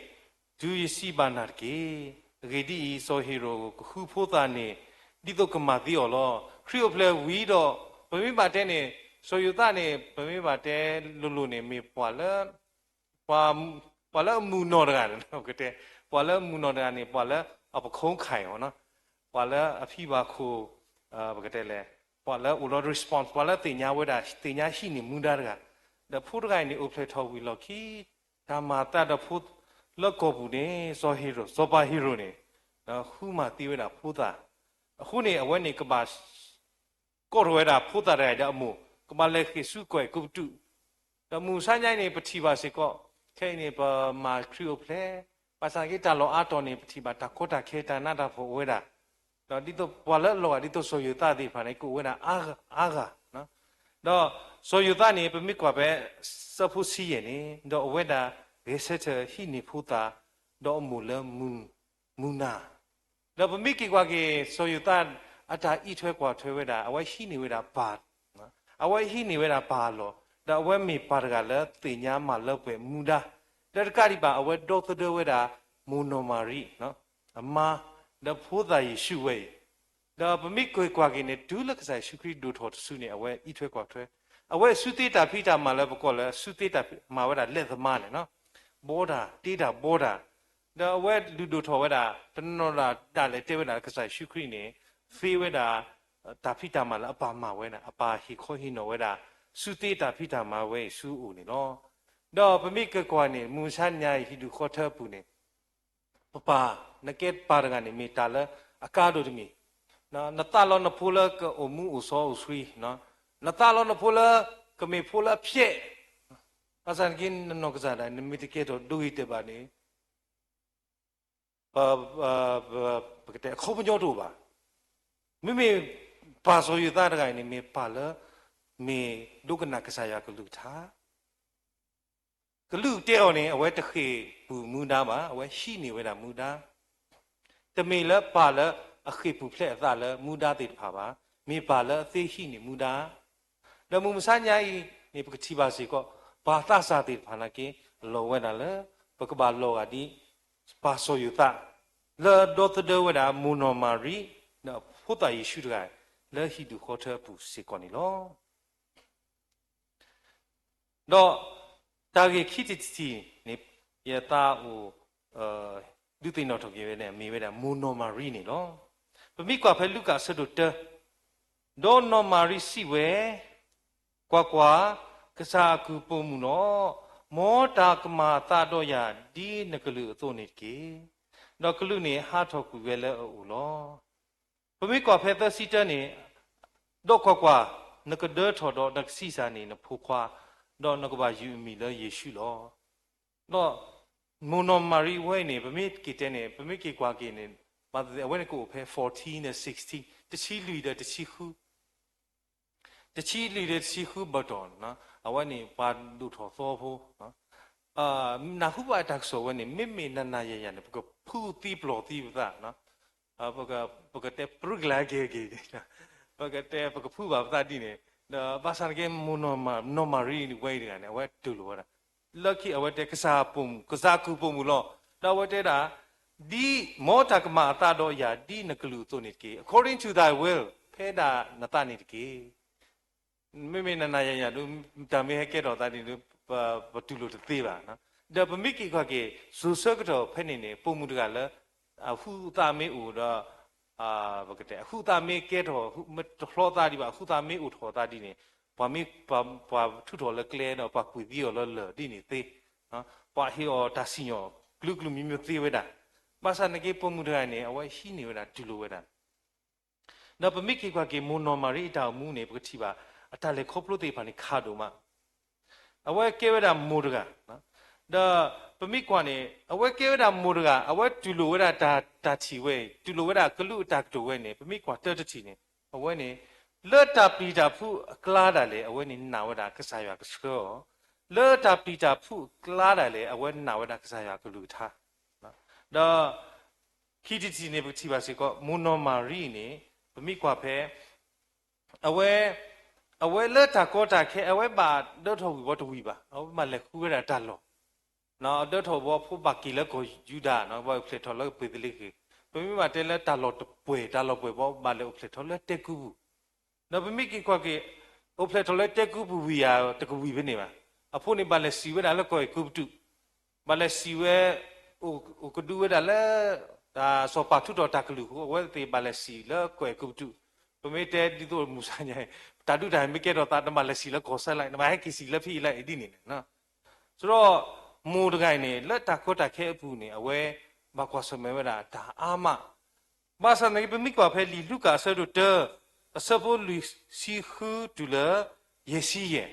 တုၤယစံးဘၣ်နၤတက့ၢ်. အဂ့ၢ်ဒ်အံၤ, စီၤဟ့ၤရိာ်ကဃုဖိသၣ်န့ၣ် ဒ်သိးကမၤသံအီၤလီၤ. ခရံာ်အိၣ်ဖျဲၣ်ဝံၤဒီး ပမ့ၢ်ဘၣ်တဲန့ၣ် စီၤယိၤသးန့ၣ် ပမ့ၢ်ဘၣ်တဲလိၤလိၤန့ၣ် မ့ၢ်ပှၤလၢ ပှၤလၢအမုာ်နီၢ်တဂၤန့ၣ် ပကတဲ, ပှၤလၢအမုာ်နီၢ်တဂၤန့ၣ် ပှၤလၢအပခိၣ်ခါအီၤ, ပှၤလၢအဖံးဘၣ်ခိၣ်, ပကတဲလဲၣ်, ပှၤလၢအိၣ်ဒီး response, ပှၤလၢသ့ၣ်ညါဝဲဒၣ် သ့ၣ်ညါဟံးန့ၢ်မူဒါတဂၤ, ဒီးဖိတဂၤအံၤန့ၣ် အိၣ်ဖျဲၣ်ထီၣ်ဝံၤလီၢ်ခံ တၢ်မၤသးဒီးဖိလၢကီၢ်ပူၤန့ၣ် စီၤဟ့ၤရိာ်, စီၤပၤဟ့ၤရိာ်န့ၣ် ဃုမၤသံဝဲဒၣ်ဖိသၣ်, အဃိန့ၣ် အဝဲန့ၣ်ကဘၣ် ကိးထီၣ်ဝဲဒၣ်ဖိသၣ်တဂၤအံၤဒီးအမိၢ်, ကဘၣ်လဲၤဃ့ၢ်ဆူကီၢ်အဲၤကူပတူး, ဒီးမုၢ်မဆါညါအံၤန့ၣ် ပထံၣ်ဘၣ်စ့ၢ်ကီး, ခဲအံၤန့ၣ် ပမၤခရံာ်အိၣ်ဖျဲၣ်, ဘၣ်ဆၣ်သနာ်က့တၢ်လီၢ်အါတီၤန့ၣ် ပထံၣ်ဘၣ်တၢ်ကီတၢ်ခဲတၢ်နးတၢ်ဖှီၣ်အိၣ်ဝဲဒၣ်, ဒီးဒ်သိးပှၤလၢအလီၤဂာ်ဒ်သိးစီၤယိၤသးသ့ၣ်တဖၣ်န့ၣ် ကအိၣ်ဝဲဒၣ်အါဂၤ, အါဂၤ ဒီးစီၤယိၤသးန့ၣ် ပမ့ၢ်ကွၢ်ဖဲ ဆၢဖိဆံယဲၢ်န့ၣ် ဒီးအဝဲဒၣ်ဂဲၤဆၢထၢၣ်ဟံးန့ၢ်ဖိသၣ်, ဒီးအမိၢ်လၢမုၢ်နၤ, ဒီးပမ့ၢ်က့ၤကွၢ်က့ၤ စီၤယိၤသးအတၢ်အံးထွဲကွၢ်ထွဲဝဲဒၣ် အဝဲဟံးန့ၢ်ဝဲဒၣ်ပၢ်, အဝဲဟံးန့ၢ်ဝဲဒၣ်ပၢ်အလီၢ်, ဒီးအဝဲမ့ၢ်ပၢ်တဂၤလၢသ့ၣ်ညါမၤလၢပှဲၤမူဒါ, ဒီးတကးဒံးဘၣ် အဝဲဒီသဒၢဝဲဒၣ် မိၢ်နီၢ်မၤရံ အမါ, ဒီးဖိသၣ်ယ့ၣ်ၡူးဝဲအံၤ, ဒီးပမ့ၢ်က့ၤကွၢ်က့ၤန့ၣ် တုၤလၢကစၢ်ယ့ၣ်ၡူးခရံာ်ဒိၣ်ထီၣ်တစုန့ၣ် အဝဲအံးထွဲကွၢ်ထွဲ, အဝဲအစုသ့တၢ်ဖံးတၢ်မၤလၢပကိးလၢ အစုသ့တၢ်ဖံးမၤဝဲဒၣ် လက်သမားန့ၣ်, ဘီတၢ်တ့တၢ်ဘီတၢ်, ဒီးအဝဲလုၢ်ဒိၣ်ထီၣ်ဝဲဒၣ် တနီၤဒၣ်လဲာ်တဲဝဲဒၣ်လၢကစၢ်ယ့ၣ်ၡူးခရံာ်န့ၣ် သ့ဝဲဒၣ် တၢ်ဖံးတၢ်မၤလၢအပၢ်မၤဝဲန့ၣ် အပၢ်ဟ့ၣ်ခီဟ့ၣ်နီၤဝဲဒၣ် စုသ့တၢ်ဖံးတၢ်မၤဝဲအံၤဆူအအိၣ်န့ၣ်လီၤ. ဒီးပမ့ၢ်က့ၤကွၢ်န့ၣ် မုၢ်မဆါညါအံၤဟံၣ်ဒူၣ်ဃီထၢအပူၤန့ၣ် ပပၢ်, နကဲပၢ်တဂၤန့ၣ် မ့ၢ်တၢ်လၢအကါဒိၣ်တမံၤ, နသးလီနဖိလၢကအိၣ်မူအိၣ်စီအိၣ်ဆှံ, နသးလီနဖိလၢ ကမ့ၢ်ဖိလၢအဖျဲး, ဘၣ်ဆၣ်သနာ်က့ နနီၢ်ကစၢ်ဒၣ် နမ့ၢ်တကဲထီၣ်ဒိဂ့ၤတဲာ်ဘၣ်န့ၣ် ပကတဲအခီပညီတအိၣ်ဘၣ်. မ့မ့ၢ်ပၢ်စီၤယိၤသးတဂၤအံၤန့ၣ် မ့ၢ်ပၢ်လၢ မ့ၢ်ဒိကနၣ်ကစၢ်ယွၤကလုၢ်ကထါ, ကလုၢ်တဲအီၤန့ၣ် အဝဲတဃ့ၢ်ပူၤမူဒါဘၣ်, အဝဲဟံးန့ၢ်ဝဲဒၣ်မူဒါ, တမ့ၢ်လၢပၢ်လၢအဃ့ၢ်ပူၤဖျဲးအသးလၢမူဒါသ့ၣ်တဖၣ်ဘၣ်, မ့ၢ်ပၢ်လၢအသ့ဟံးန့ၢ်မူဒါ ဒီးမုၢ်မဆါညါအံၤန့ၣ် ပကထံၣ်ဘၣ်စ့ၢ်ကီး ပှၤသးစၢ်သ့ၣ်တဖၣ်နာ်က့ လီၤဝဲဒၣ်လၢ ပကဘၣ်လီၤဂာ်ဒ် ပၢ်စီၤယိၤသး လၢဒီသဒၢဝဲဒၣ်မိၢ်နီၢ်မၤရံ ဒီးဖိသၣ်ယ့ၣ်ၡူးတဂၤ လၢဟံၣ်ဒူၣ်ဃီထၢအပူၤစ့ၢ်ကီးန့ၣ်လီၤ. ဒီးတၢ်ဂ့ၢ်ခံထံၣ်တထံၣ်န့ၣ် ယသးအိၣ် ဒုးသ့ၣ်နီၣ်ထီၣ်က့ၤဝဲန့ၣ် မ့ၢ်ဝဲဒၣ်မိၢ်နီၢ်မၤရံန့ၣ်လီၤ. ပမ့ၢ်ကွၢ်ဖဲလူၤကၣ်အဆၢဒိၣ်တၢ, ဒီးနီၢ်မၤရံစံးဝဲ, ကွၢ်ကွၢ်, ကစၢ်အကုၢ်ပိာ်မုၣ်လီၤ. မ်တၢ်ကမၤအသးဒီးယၤ ဒ်နကလုၢ်အသိးန့ၣ်တက့ၢ်. ဒီးကလူးန့ၣ်ဟးထီၣ်ကွံာ်ဝဲလၢအအိၣ်လီၤ. ပမ့ၢ်ကွၢ်ဖဲသၢဆံတၢန့ၣ်, ဒီးကွၢ်ကွၢ်, နကဒၢထီၣ်ဒီးနကဆံးစၢ်န့ၢ်နဖိခွါ, ဒီးနကဘၣ်ယုၢ်အမံၤလၢယ့ၣ်ၡူးလီၤ. ဒီးမိၢ်နီၢ်မၤရံဝဲအံၤန့ၣ် ပမ့ၢ်က့ၤတဲန့ၣ် ပမ့ၢ်က့ၤကွၢ်က့ၤန့ၣ် အဝဲန့ၣ်ကအိၣ်ဖဲ fourteen ဒီး sixteen, တဆံလွံၢ်ဒီးတဆံဃု တဆံလွံၢ်ဒီးတဆံဃုဘၣ်တီၢ်, အဝဲန့ၣ်ပှၤဒိၣ်ထီၣ်သီဖိ, နၢ်ဟူဘၣ်တၢ်ကစီၣ်ဝဲန့ၣ် မ့မ့ၢ်နၤနၤယၤယၤန့ၣ် ပကဖုသံပျိၢ်သံပသး, ပကတဲပြူကလၤက့ၤက့ၤ, ပကတဲပကဖုဘၣ်ပသးဒ်န့ၣ်, ဒီးဘၣ်ဆၣ်သနာ်က့ မိၢ်နီၢ်မၤရံဝဲအံၤတဂၤန့ၣ် အဝဲတူၢ်လိာ်ဝဲဒၣ် လၢခံအဝဲတဲ ကစၢ်အပိာ်မုၣ်, ကစၢ်အကုၢ်ပိာ်မုၣ်လီၤ. ဒီးအဝဲတဲဒၣ်, ဒ်, မ်တၢ်ကမၤအသးဒီးယၤ ဒ်နကလုၢ်အသိးန့ၣ်တက့ၢ်. According to thy will, ဖဲဒၣ်နသးန့ၣ်တက့ၢ်. မ့မ့ၢ်နၤနၤယၤယၤဒုး တၢ်မ့ၢ်ဟဲကဲထီၣ်သးဒ်န့ၣ်ဒုး ပတူၢ်လိာ်တသ့ဘၣ်. ဒီးပမ့ၢ်က့ၤကွၢ်က့ၤ စိၤဆၢကတီၢ်ဖဲန့ၣ်န့ၣ် ပိာ်မုၣ်တဂၤလၢ အဟုးအသးမ့ၢ်အိၣ်ဒီး ပကတဲ အဟုးအသးမ့ၢ်ကဲထီၣ် တဖျီသးဒံးဘၣ် အဟုးအသးမ့ၢ်အိၣ်ထီၣ်သးဒ်န့ၣ် ပှၤမ့ၢ် ပှၤထုးထီၣ်လၢကျဲဒီး ပှၤကွံာ်သံအီၤလၢလၢၢ်ဒ်န့ၣ်သ့, ပှၤဟ့ၣ်အီၤတၢ်စံၣ်ညီၣ် ကလုာ်ကလုာ်မံၤမံၤသ့ဝဲဒၣ်. ဘၣ်ဆၣ်သနာ်က့ ပိာ်မုၣ်တဂၤန့ၣ် အဝဲဟံးန့ၢ်ဝဲဒၣ်တူၢ်လိာ်ဝဲဒၣ် ဒီးပမ့ၢ်က့ၤကွၢ်က့ၤ မိၢ်နီၢ်မၤရံအတၢ်အိၣ်မူန့ၣ် ပကထံၣ်ဘၣ် အတၢ်လဲၤခီဖျိသ့ၣ်တဖၣ်န့ၣ် ခးဒိၣ်မး, အဝဲကဲဝဲဒၣ်မိၢ်တဂၤ, ဒီးပမ့ၢ်ကွၢ်န့ၣ် အဝဲကဲဝဲဒၣ်မိၢ်တဂၤ အဝဲတူၢ်လိာ်ဝဲဒၣ်တၢ်ထံၣ်ဝဲအံၤ တူၢ်လိာ်ဝဲဒၣ်ကလူးအတၢ်ကတိၤဝဲန့ၣ် ပမ့ၢ်ကွၢ်တၢတထံၣ်န့ၣ် အဝဲန့ၣ် လၢတၢ်ပျံၤတၢ်ဖုးအကျါဒၣ်လဲာ် အဝဲန့ၣ်နာ်ဝဲဒၣ်ကစၢ်ယွၤကဆှၢအီၤ, လၢတၢ်ပျံၤတၢ်ဖုးအကျါဒၣ်လဲာ် အဝဲနာ်ဝဲဒၣ်ကစၢ်ယွၤကလုၢ်ကထါ ဒီး ခံထံၣ်တထံၣ်န့ၣ် ပကထံၣ်ဘၣ်စ့ၢ်ကီး မိၢ်နီၢ်မၤရံန့ၣ် ပမ့ၢ်ကွၢ်ဖဲ အဝဲ အဝဲလၢတၢ်ကီတၢ်ခဲ အဝဲဘၣ်ဒၢထီၣ်ဝံၤဘီတဝံၤဘၣ်, အဝဲဘၣ်လဲၤဃုဝဲဒၣ်တၢ်လီၢ်, ဒၢထီၣ်ဘီဖိဘၣ်က့ၤလၢကီၢ်ယူဒၤ ဘၣ်အိၣ်ဖျဲၣ်ထီၣ်လၢကပ့းသလ့ဃ့ၣ်, ပမ့ၢ်ဘၣ်တဲလၢတၢ်လီၢ်တပှဲၤ တၢ်လီၢ်ပှဲၤဘီ ဘၣ်လဲၤအိၣ်ဖျဲၣ်ထီၣ်လၢတဲကုပူၤ ဒီးပမ့ၢ်က့ၤကွၢ်က့ၤ အိၣ်ဖျဲၣ်ထီၣ်လၢတဲကုပူၤဝံၤယၤ တကဝံၤဖဲန့ၣ်ဘၣ်. အဖိန့ၣ်ဘၣ်လဲၤစံးဝဲဒၣ်လၢကီၢ်အဲၤကူပတူး, ဘၣ်လဲၤစံးဝဲ အိၣ်ကဒုဝဲဒၣ်လၢ စီၤပၤထုးထီၣ်တၢ်ကလုၢ်အဃိ အဝဲသ့ၣ်ဘၣ်လဲၤစံးလၢကီၢ်အဲၤကူပတူး. ပမ့ၢ်တဲဒ်သိးမုၢ်ဆါညါ တၢ်ဒုးတၢ်ယၤမ့ၢ်ကဲထီၣ်သး နဘၣ်လဲၤစံးလၢကီၢ်စဲလး နဘၣ်ဟဲက့ၤစံးလၢဖဲအံၤလၢအံၤဒ်န့ၣ်န့ၣ် စရီမိၢ်တဂၤအံၤန့ၣ် လၢတၢ်ကီတၢ်ခဲအပူၤန့ၣ် အဝဲဘၣ်ကွၢ်ဆၢၣ်မဲာ်ဝဲဒၣ်တၢ်အါမး. ဘၣ်ဆၣ်သနာ်က့ ပမ့ၢ်ကွၢ်ဖဲလံာ်လူၤကၣ်အဆၢဒိၣ်တၢ အဆၢဖိလွံၢ်ဆံဃုတုၤလၢ ယဲၢ်ဆံယဲၢ်,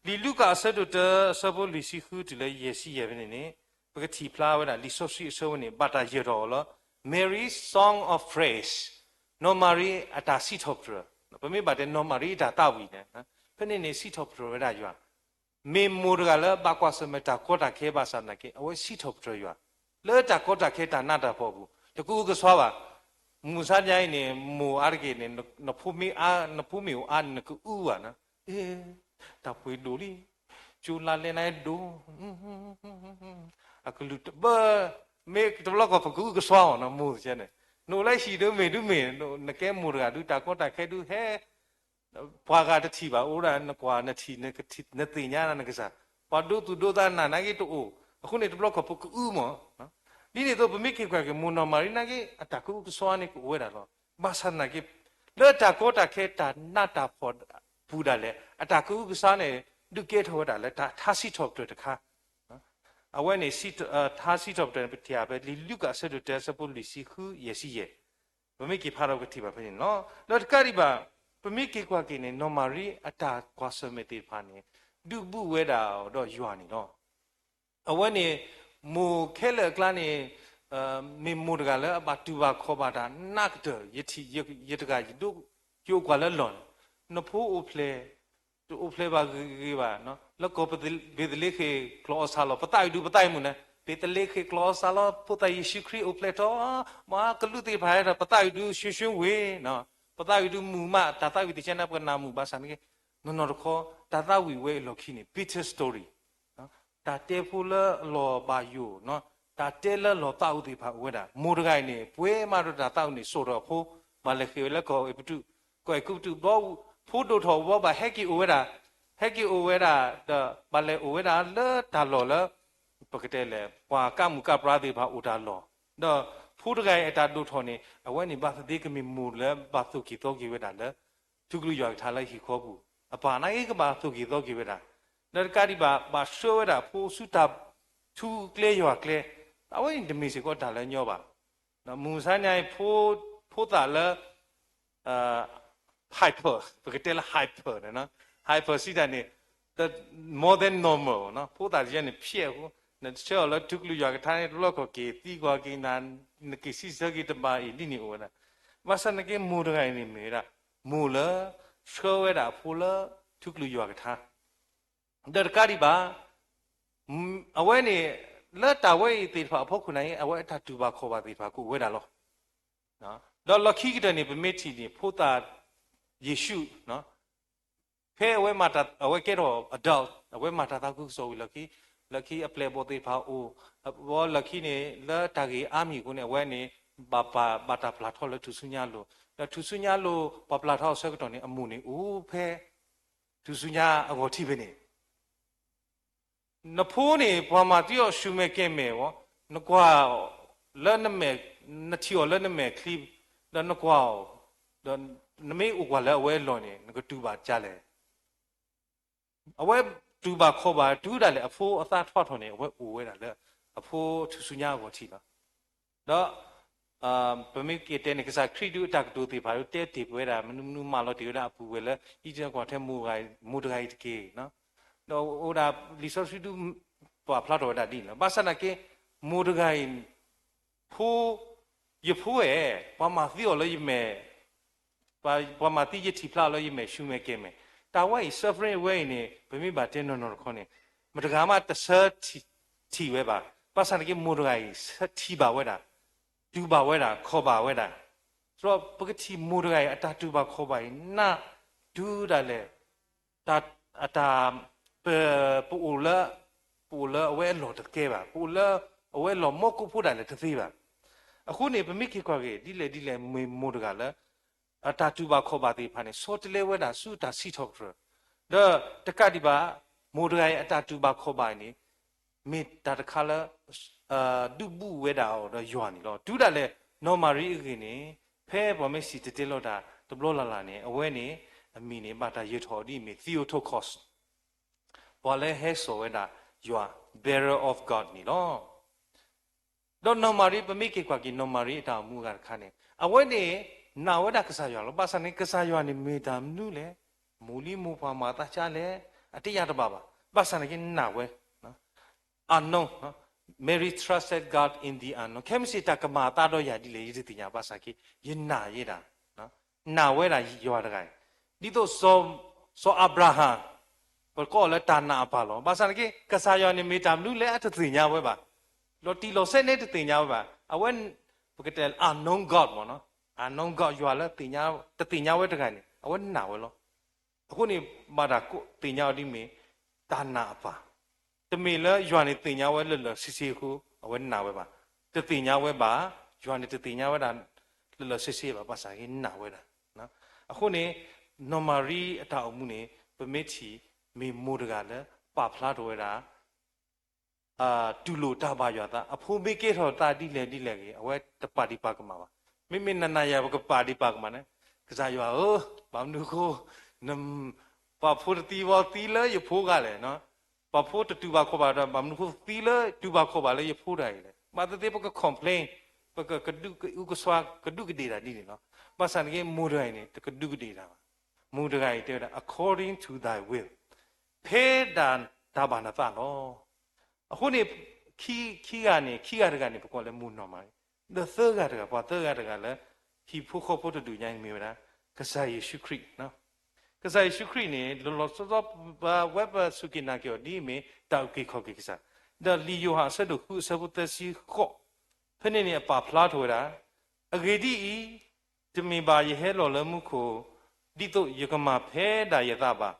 လံာ်လူၤကၣ်အဆၢဒိၣ်တၢ အဆၢဖိလွံၢ်ဆံဃုတုၤလၢယဲၢ်ဆံယဲၢ်ဖဲန့ၣ်န့ၣ်, ပကထံၣ်ဖျါဝဲဒၣ်လံာ်စီဆှံအဆၢဖိန့ၣ် ဘၣ်တၢ်ယၢၢ်ထီၣ်အီၤလၢ Mary Song of Praise, နီၢ်မၤရံအတၢ်စံးထီၣ်ပတြၢၤ, ပမ့ၢ်ဘၣ်တဲနီၢ်မၤရံအတၢ်သးဝံၣ်န့ၣ်, ဖဲန့ၣ်န့ၣ် စံးထီၣ်ပတြၢၤဝဲဒၣ်ယွၤ, မ့ၢ်မိၢ်တဂၤလၢဘၣ်ကွၢ်ဆၢၣ်မဲာ်တၢ်ကီတၢ်ခဲဘၣ်ဆၣ်သနာ်က့ အဝဲစံးထီၣ်ပတြၢၤယွၤ, လၢတၢ်ကီတၢ်ခဲတၢ်နးတၢ်ဖှီၣ်အပူၤ တကအုကစွါဘၣ်. မုၢ်မဆါညါအံၤန့ၣ် မိၢ်အါတက့ၢ်န့ၣ် နဖိမ့ၢ်အါ နဖိမ့ၢ်အိၣ်အါန့ၣ် နကအုဘၣ်နီၤ, တၢ်ပှ့ၤဒိၣ်လံ, ကၠိလါလဲနၤဒိၣ်, အကလုၢ်တဘၢ, မ့ၢ်တဘျီကီၢ်ပကအုကစွါအီၤနီၤ မိၢ်တကဲန့ၣ်, နအိၣ်လၢဟံၣ်ဒုးမ့ၢ်ဒုးမ့ၢ်, နကဲမိၢ်တဂၤဒုး တၢ်ကီတၢ်ခဲဒုးဟဲ ပှၤဂၤတထံၣ်ဘၣ် အိၣ်ဒၣ်နကွၢ်နထံၣ် နသ့ၣ်ညါနကစၢ်, ပှၤဒိသူၣ်ဒိသးနၤနာ်က့တအိၣ်, အဃိန့ၣ်တဘျီကီၢ်ပကအုမး, ဒ်န့ၣ်အသိးပမ့ၢ်က့ၤကွၢ်က့ၤ မိၢ်နီၢ်မၤရံနာ်က့ အတၢ်ကအုကစွါန့ၣ်ကအိၣ်ဝဲဒၣ်လီၤ. ဘၣ်ဆၣ်သနာ်က့ လၢတၢ်ကီတၢ်ခဲတၢ်နးတၢ်ဖှီၣ်ပူၤဒၣ်လဲာ် အတၢ်ကအုကစွါန့ၣ် ဒုးကဲထီၣ်ဝဲဒၣ်လၢတၢ်ထါစံးထီၣ်ပတြၢၤတခါ အဝဲန့ၣ် ထါစံးထီၣ်ပတြၢၤန့ၣ် ပထံၣ်ဖဲလံာ်လူၤကၣ်အဆၢဒိၣ်တၢ အဆၢဖိလွံၢ်ဆံဃု ယဲၢ်ဆံယဲၢ်, ပမ့ၢ်က့ၤဖးဒီးပကထံၣ်ဘၣ်ဖဲန့ၣ်လီၤ. ဒီးတကးဒံးဘၣ် ပမ့ၢ်က့ၤကွၢ်က့ၤန့ၣ် နီၢ်မၤရံအတၢ်ကွၢ်ဆၢၣ်မဲာ်သ့ၣ်တဖၣ်န့ၣ် ဒုးဘူးဝဲဒၣ်အီၤဒီးယွၤန့ၣ်လီၤ. အဝဲန့ၣ် မိၢ်ခဲလၢာ်အကျါန့ၣ် မ့ၢ်မိၢ်တဂၤလၢအဘၣ်တူၢ်ဘၣ်ခီၣ်ဘၣ်တၢ်နးကတၢၢ်, ယထံၣ်ယတဂၤ ယဒိးယအိၣ်ကွၢ်လၢလီၢ်န့ၣ်, နဖိအိၣ်ဖျဲၣ် တအိၣ်ဖျဲၣ်ဘၣ်ဂ့ၤဂ့ၤဘၣ်, လၢကီၢ်ဘ့းသလ့ဃ့ၣ်ကျီၢ်အီၣ်ဆၣ်လီၤ ပသးဝံၣ်ဒုးပသးဝံၣ်မုၢ်န့ၣ်, ဘ့းသလ့ဃ့ၣ်ကျီၢ်အီၣ်ဆၣ်လီၤ ဖိသၣ်ယ့ၣ်ၡူးခရံာ်အိၣ်ဖျဲၣ်ထီၣ်, မ့ၢ်ကလူးသ့ၣ်တဖၣ်ဟဲဒီး ပသးဝံၣ်ဒုးဆှၢဆှၢဝ့ၢ်, ပသးဝံၣ်ဒုးမုာ်မး တၢ်သးဝံၣ်သ့ၣ်ကဲန့ၣ် ပကနၢ်မုာ်ဘၣ်ဆၣ်န့ၣ်က့, နီၢ်နီၢ်တခီ တၢ်သးဝံၣ်ဝဲအလီၢ်ခံန့ၣ် bitter story တၢ်တဲဖိလၢအလီၤဘၣ်ယိၣ်, တၢ်တဲလၢလီၤသးအုးသ့ၣ်တဖၣ်အိၣ်ဝဲဒၣ်, မိၢ်တဂၤအံၤန့ၣ် ပှဲၤမးဒီးတၢ်သးအုးန့ၣ် စိာ်ထီၣ်အဖိ, ဘၣ်လဲၤဃ့ၢ်ဝဲလၢကီၢ်အဲၤကူပတူး, ကီၢ်အဲၤကူပတူးဘျီ, ဖိဒိၣ်ထီၣ်ဝံၤဘၣ်ဟဲက့ၤအိၣ်ဝဲဒၣ်, ဟဲက့ၤအိၣ်ဝဲဒၣ်, ဒီးဘၣ်လဲၤအိၣ်ဝဲဒၣ်လၢတၢ်လီၢ်လၢ ပကတဲလဲၣ် ပှၤကးမုၢ်ကးပြါသ့ၣ်တဖၣ်အိၣ်တၢ်လီၢ်, ဒီးဖိတဂၤအံၤအတၢ်ဒိၣ်ထီၣ်န့ၣ် အဝဲန့ၣ်ဘၣ်သ့ၣ်သ့ၣ်ကမ့ၢ်မိၢ်လၢဘၣ်သိၣ်က့ၤသီက့ၤဝဲဒၣ်လၢ ထူကလုၢ်ယွၤကထါလၢဟံၣ်ဃီပူၤ, အပၢ်နာ်က့ကဘၣ်သိၣ်က့ၤသီက့ၤဝဲဒၣ်, ဒီးတကးဒံးဘၣ် ဘၣ်ဆှၢဝဲဒၣ်ဖိဆူတၢ်ထူကျဲယွၤကျဲ, အဝဲန့ၣ်တမ့ၢ်စ့ၢ်ကီးတၢ်လၢညီဘၣ်. မုၢ်မဆါညါအံၤ ဖိသၣ်လၢ hyper, ပကတဲလၢ hyper န့ၣ်, hyper စံးတၢ်န့ၣ် more than normal ဖိသၣ်တယဲန့ၣ် ဖျဲးအဃိ, နဆှၢအီၤလၢထူကလုၢ်ယွၤကထါန့ၣ် တဘျီခီၣ်က့ၤသံကွၢ်က့ၤနၤ, နက့ၤစံးဆၢက့ၤတဘၣ်အံၤဒ်န့ၣ်အိၣ်ဝဲဒၣ်, ဘၣ်ဆၣ်သနာ်က့ မိၢ်တဂၤအံၤန့ၣ်မ့ၢ်ဝဲဒၣ် မိၢ်လၢ ဆှၢဝဲဒၣ်အဖိလၢ ထူကလုၢ်ယွၤကထါ ဒီးတကးဒံးဘၣ်, အဝဲန့ၣ် လၢတၢ်ဝဲအံၤသ့ၣ်တဖၣ်အဖီခိၣ်န့ၣ် အဝဲအတၢ်တူၢ်ဘၣ်ခီၣ်ဘၣ်သ့ၣ်တဖၣ်ကအိၣ်ဝဲဒၣ်လီၤ. ဒီးလီၢ်ခံကတၢၢ်န့ၣ် ပမ့ၢ်ထံၣ်န့ၣ် ဖိသၣ်ယ့ၣ်ၡူး, ဖဲအဝဲမၤတၢ် အဝဲကဲထီၣ် adult အဝဲမၤတၢ်သးခုကစီၣ်ဝံၤလီၢ်ခံ, လီၢ်ခံအပျဲၢ်အဘီၣ်သ့ၣ်တဖၣ်အိၣ်, အဝဲလီၢ်ခံန့ၣ် လၢတၢ်ဂ့ၢ်အါမံၤအဃိန့ၣ် အဝဲန့ၣ် ဘၣ်ပာ် ဘၣ်တၢ်ပျၢ်ထီၣ်လၢထူၣ်စုညါအလိၤ, ဒီးထူၣ်စုညါအလိၤ ပှၤပျၢ်ထီၣ်အဆၢကတီၢ်န့ၣ် အမိၢ်န့ၣ်အိၣ်ဖဲ ထူၣ်စုညါအဂီၢ်ထံးဖဲန့ၣ် နဖိန့ၣ် ပှၤမၤသံအီၤဆူၣ်မဲာ်ကဲၤမဲာ်အဂီၢ်, နကွၢ်လၢနမဲာ်, နထံၣ်အီၤလၢနမဲာ်ချံ, ဒီးနကွၢ်အီၤ, ဒီးနမ့ၢ်အိၣ်ကွၢ်လၢအဝဲအလီၢ်န့ၣ် နကတူၢ်ဘၣ်ဒ်လဲၣ်. အဝဲတူၢ်ဘၣ်ခီၣ်ဘၣ်တုၤဒၣ်လဲာ် အဖိအသးထွါထီၣ်န့ၣ် အဝဲအိၣ်ဝဲဒၣ်လၢ အဖိထူၣ်စုညါအဂီၢ်ထံးလီၤ. ဒီး ပမ့ၢ်က့ၤတဲန့ၣ် ကစၢ်ခရံာ်ဒုးအတၢ်ကတိၤသ့ၣ်တဖၣ်ဒုး တဲတ့ၢ်ပဝဲဒၣ် မနုၤမနုၤမၤလီၤတ့ၢ်ဝဲဒၣ်အပူၤဝဲလၢ အံၤကွၢ်ထဲ မိၢ်တဂၤအံၤတက့ၢ်. ဒီးအိၣ်ဒၣ်လံာ်စီဆှံဒုး ပာ်ဖျါထီၣ်ဝဲဒၣ်ဒ်န့ၣ်လီၤ. ဘၣ်ဆၣ်သနာ်က့ မိၢ်တဂၤအံၤ ဖိ, ယဖိဧၢ, ပှၤမၤသံအီၤလၢယမဲာ်, ပှၤမၤသံယထံၣ်ဖျါအီၤလၢယမဲာ်ဆူၣ်မဲာ်ကဲၤမဲာ်, တၢ်ဝဲအံၤ suffering ဝဲအံၤန့ၣ် ပမ့ၢ်ဘၣ်တဲနီၢ်နီၢ်တခီန့ၣ် မတၤဂၤမးတဆၢထံၣ်ဝဲဘၣ်. ဘၣ်ဆၣ်သနာ်က့ မိၢ်တဂၤအံၤ ထံၣ်ဘၣ်ဝဲဒၣ်, တူၢ်ဘၣ်ဝဲဒၣ်, ခီၣ်ဘၣ်ဝဲဒၣ်. ဒီးပကထံၣ်မိၢ်တဂၤအံၤ အတၢ်တူၢ်ဘၣ်ခီၣ်ဘၣ်အံၤ နးတုၤဒၣ်လဲာ် အတၢ်, ပ, ပအိၣ်လၢ, ပအိၣ်လၢအဝဲအလီၢ်တကဲဘၣ်, ပအိၣ်လၢအဝဲအလီၢ်မီၢ်ကိၣ်ဖိဒၣ်လဲာ်တသ့ဘၣ်. အဃိန့ၣ် ပမ့ၢ်က့ၤကွၢ်က့ၤ ဒ်လဲၣ်ဒ်လဲၣ် မ့ၢ်မိၢ်တဂၤလၢ အတၢ်တူၢ်ဘၣ်ခီၣ်ဘၣ်သ့ၣ်တဖၣ်န့ၣ် ဆီတလဲဝဲဒၣ်ဆူတၢ်စံးထီၣ်ပတြၢၤ, ဒီးတကးဒံးဘၣ် မိၢ်တဂၤအံၤအတၢ်တူၢ်ဘၣ်ခီၣ်ဘၣ်အံၤန့ၣ် မ့ၢ်တၢ်တခါလၢ ဒုးဘူးဝဲဒၣ်အီၤဒီးယွၤန့ၣ်လီၤ. တုၤဒၣ်လဲာ် နီၢ်မၤရံအဂ့ၢ်န့ၣ် ဖဲပှၤမ့ၢ်စံၣ်တဲၤတဲလီၤတၢ်တဘျီလၢ်လၢ်န့ၣ် အဝဲန့ၣ် အမံၤန့ၣ် ဘၣ်တၢ်ယၢၤထီၣ်အီၤဒ်အမ့ၢ် Theotokos, ပှၤလၢဟဲစိာ်ဝဲဒၣ်ယွၤ, bearer of God န့ၣ်လီၤ. ဒီးနီၢ်မၤရံ ပမ့ၢ်က့ၤကွၢ်က့ၤ နီၢ်မၤရံအတၢ်အိၣ်မူအဂၤတခါန့ၣ် အဝဲန့ၣ် နာ်ဝဲဒၣ်ကစၢ်ယွၤလီၤ. ဘၣ်ဆၣ်န့ၣ် ကစၢ်ယွၤန့ၣ်မ့ၢ်တၢ်မနုၤလဲၣ်. မိၢ်လံမိၢ်ပှၢ်မၤသးကၢ်လဲၣ်, အတယၢ်တဘၣ်ဘၣ်. ဘၣ်ဆၣ်န့ၣ်က့နာ်ဝဲ unknown, Mary trusted God in the unknown. ခဲမုၢ်ဆ့ၣ်တၢ်ကမၤအသးဒီးယၤဒ်လဲၣ် ယတသ့ၣ်ညါ, ဘၣ်ဆၣ်က့ ယနာ်ယဲဒၣ်, နာ်ဝဲဒၣ်ယွၤတဂၤအံၤ, ဒ်သိးစီၤအၤဘြၤဟၣ် ပကိးလၢတၢ်နာ်အပၢ်လီၤ. ဘၣ်ဆၣ်န့ၣ်က့ ကစၢ်ယွၤန့ၣ်မ့ၢ်တၢ်မနုၤလဲၣ် အတသ့ၣ်ညါဝဲဘၣ်, လီၤတံၢ်လီၤဆဲးန့ၣ်တသ့ၣ်ညါဝဲဘၣ်. အဝဲ ပကတဲ unknown God မ့ၢ်နီၤ, unknown God ယွၤလၢ တသ့ၣ်ညါဝဲတဂၤန့ၣ် အဝဲနာ်ဝဲလီၤ. အဃိန့ၣ် ဘၣ်တၢ်သ့ၣ်ညါအီၤဒ်မ့ၢ် တၢ်နာ်အပၢ်, တမ့ၢ်လၢယွၤန့ၣ်သ့ၣ်ညါဝဲလၢာ်လၢာ်ဆ့ဆ့အဃိ အဝဲနာ်ဝဲဘၣ်, တသ့ၣ်ညါဝဲဘၣ်, ယွၤန့ၣ်တသ့ၣ်ညါဝဲဒၣ်လၢာ်လၢာ်ဆ့ဆ့ဘၣ်, ဘၣ်ဆၣ်က့နာ်ဝဲဒၣ်. အဃိန့ၣ် နီၢ်မၤရံအတၢ်အိၣ်မူန့ၣ် ပမ့ၢ်ထံၣ် မ့ၢ်မိၢ်တဂၤလၢပာ်ဖျါထီၣ်ဝဲဒၣ် တူၢ်လိာ်တၢ်ဘၣ်ယွၤအသး, အဖိမ့ၢ်ကဲထီၣ်သးဒ်လဲၣ်ဒ်လဲၣ်ဂ့ၤ အဝဲတပာ်ဒံးပာ်ကမၣ်ဘၣ်. မ့မ့ၢ်နၤနၤယၤ ပကပာ်ဒံးပာ်ကမၣ်န့ၣ် ကစၢ်ယွၤဧၢ, ဘၣ်မနုၤအဃိ ပှၤဖိတသံဝဲသံလၢယဖိဂၤလဲၣ်, ပှၤဖိတတူၢ်ဘၣ်ခီၣ်ဘၣ်ဒီး ဘၣ်မနုၤအဃိသံလၢတူၢ်ဘၣ်ခီၣ်ဘၣ်လၢယဖိတဂၤအံၤလဲၣ်. ဘၣ်သ့ၣ်သ့ၣ်ပက complain, ပကဒုးကအူကဆှါ ကဒူးကဒ့ၣ်တၢ်ဒ်န့ၣ်လီၤ. ဘၣ်ဆၣ်န့ၣ်က့ မိၢ်တဂၤအံၤန့ၣ် တကဒူးကဒ့ၣ်တၢ်ဘၣ်. မိၢ်တဂၤအံၤတဲဝဲဒၣ် according to thy will, ဖဲဒၣ်တၢ်ဘၣ်နသးလီၤ. အဃိန့ၣ် ခံဂၤန့ၣ် ခံဂၤတဂၤန့ၣ် ပကိးလၢမိၢ်နီၢ်မၤရံ, ဒီးသၢဂၤတဂၤ ပှၤသၢဂၤတဂၤလၢ ဟံၣ်ဖိဃီဖိတဒူၣ်ညါအံၤမ့ၢ်ဝဲဒၣ် ကစၢ်ယ့ၣ်ၡူးခရံာ်. ကစၢ်ယ့ၣ်ၡူးခရံာ်န့ၣ် လီၤလီၤဆီဆီ ပဝဲပစူၢ်က့ၤနာ်က့ၤအီၤဒ်အမ့ၢ် တၢ်အုၣ်က့ၤခီၣ်က့ၤကစၢ်, ဒီးလံာ်ယိၤဟၣ်အဆၢဒိၣ်ဃုအဆၢဖိသၢဆံဃိး, ဖဲန့ၣ်န့ၣ် အပာ်ဖျါထီၣ်ဝဲဒၣ်, အဂ့ၢ်ဒ်အံၤ, တမ့ၢ်ဘၣ်ယဟဲလီၤလၢမူခိၣ် ဒ်သိးယကမၤဖဲဒၣ်ယသးဘၣ်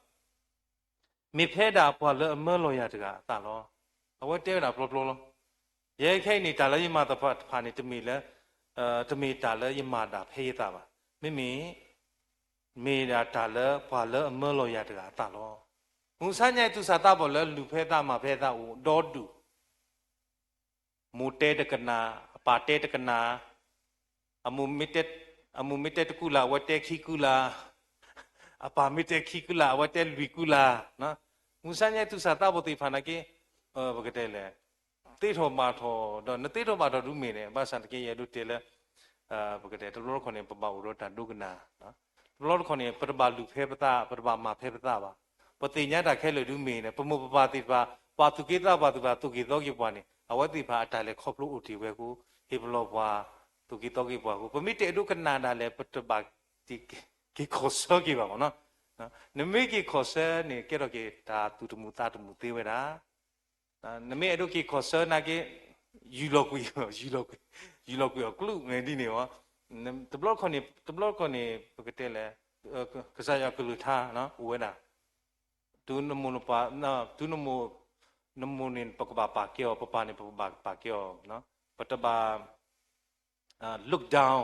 မ့ၢ်ဖဲဒၣ်ပှၤလၢအမၢလီၤယၤတဂၤအသးလီၤ. အဝဲတဲဝဲဒၣ်ပျီပျီလီၤ. ယဲခဲအံၤန့ၣ် တၢ်လၢယမၤသ့ၣ်တဖၣ်န့ၣ် တမ့ၢ်လၢ တမ့ၢ်တၢ်လၢယမၤဒၣ်ဖဲယသးဘၣ်. မ့မ့ၢ် မ့ၢ်ဒၣ်တၢ်လၢပှၤလၢအမၢလီၤယၤတဂၤအသးလီၤ. မုၢ်ဆါညါအံၤ သူၣ်စၢ်သးဘီၣ်လၢလူၤဖဲသးမၤဖဲသးအိၣ်ဒီဒူၣ် မိၢ်တဲတကနၣ်, အပၢ်တဲတကနၣ်, အမိၢ်မ့ၢ်တဲတကူၣ်လၢ် အဝဲတဲခံကူၣ်လၢ်, အပၢ်မ့ၢ်တဲခံကူၣ်လၢ် အဝဲတဲလွံၢ်ကူၣ်လၢ်. မုၢ်ဆါညါသူၣ်စၢ်သးဘီၣ်သ့ၣ်တဖၣ်နာ်က့ ပကတဲလဲၣ်, သ့ထီၣ်ဘၣ်ထီၣ် ဒီးနသ့ထီၣ်ဘၣ်ထီၣ်ဒုးမ့ၢ်န့ၣ် ဘၣ်ဆၣ်တက့ ယအဲၣ်ဒိးတဲလၢ ပကတဲတဘျီတခီၣ်န့ၣ် ပဘၣ်အိၣ်ဒီးတၢ်ဒိကနၣ်, တဘျီတခီၣ်န့ၣ် ပတဘၣ်လူၤဖဲပသး ပတဘၣ်မၤဖဲပသးဘၣ်. ပသ့ၣ်ညါတၢ်ခဲလၢာ်ဒုးမ့ၢ်န့ၣ် ပမိၢ်ပပၢ်သ့ၣ်တဖၣ် ပှၤသူၣ်က့သးပှၢ်သ့ၣ်တဖၣ် သူၣ်က့ၤသီက့ၤပှၤန့ၣ် အဝဲသ့ၣ်တဖၣ်အတၢ်လဲၤခီဖျိအိၣ်တ့ၢ်ဝဲအဃိ ဟ့ၣ်ပလီၢ်ပှၤ သူၣ်က့ၤသီက့ၤပှၤအဃိ ပမ့ၢ်တအဲၣ်ဒိးကနၣ်ဒၣ်လဲာ် ပတဘၣ်က့ၤခီၣ်ဆၢက့ၤဘၣ်မ့ၢ်နီၤ. နမ့ၢ်က့ၤခီၣ်ဆၢန့ၣ် ကဲထီၣ်က့ၤတၢ်သူၣ်တမုာ်သးတမုာ်သ့ဝဲဒၣ် နမ့ၢ်အဲၣ်ဒိးက့ၤခီၣ်ဆၢနာ်က့ ယူၢ်လီၤကွံာ် ယူၢ်လီၤကွံာ်အီၤကျူးန့ၣ်ဒ်န့ၣ်ဝဲ, တဘျီတခီၣ်န့ၣ် တဘျီတခီၣ်န့ၣ် ပကတဲလဲၣ် ကစၢ်ယွၤကလုၢ်ကထါအိၣ်ဝဲဒၣ်, တုၤနမိၢ်နပၢ် တုၤနမိၢ် နမိၢ်န့ၣ် ပကဘၣ်ပာ်ကဲအီၤ ပပၢ်န့ၣ် ပကဘၣ်ပာ်ကဲအီၤ, ပတဘၣ် look down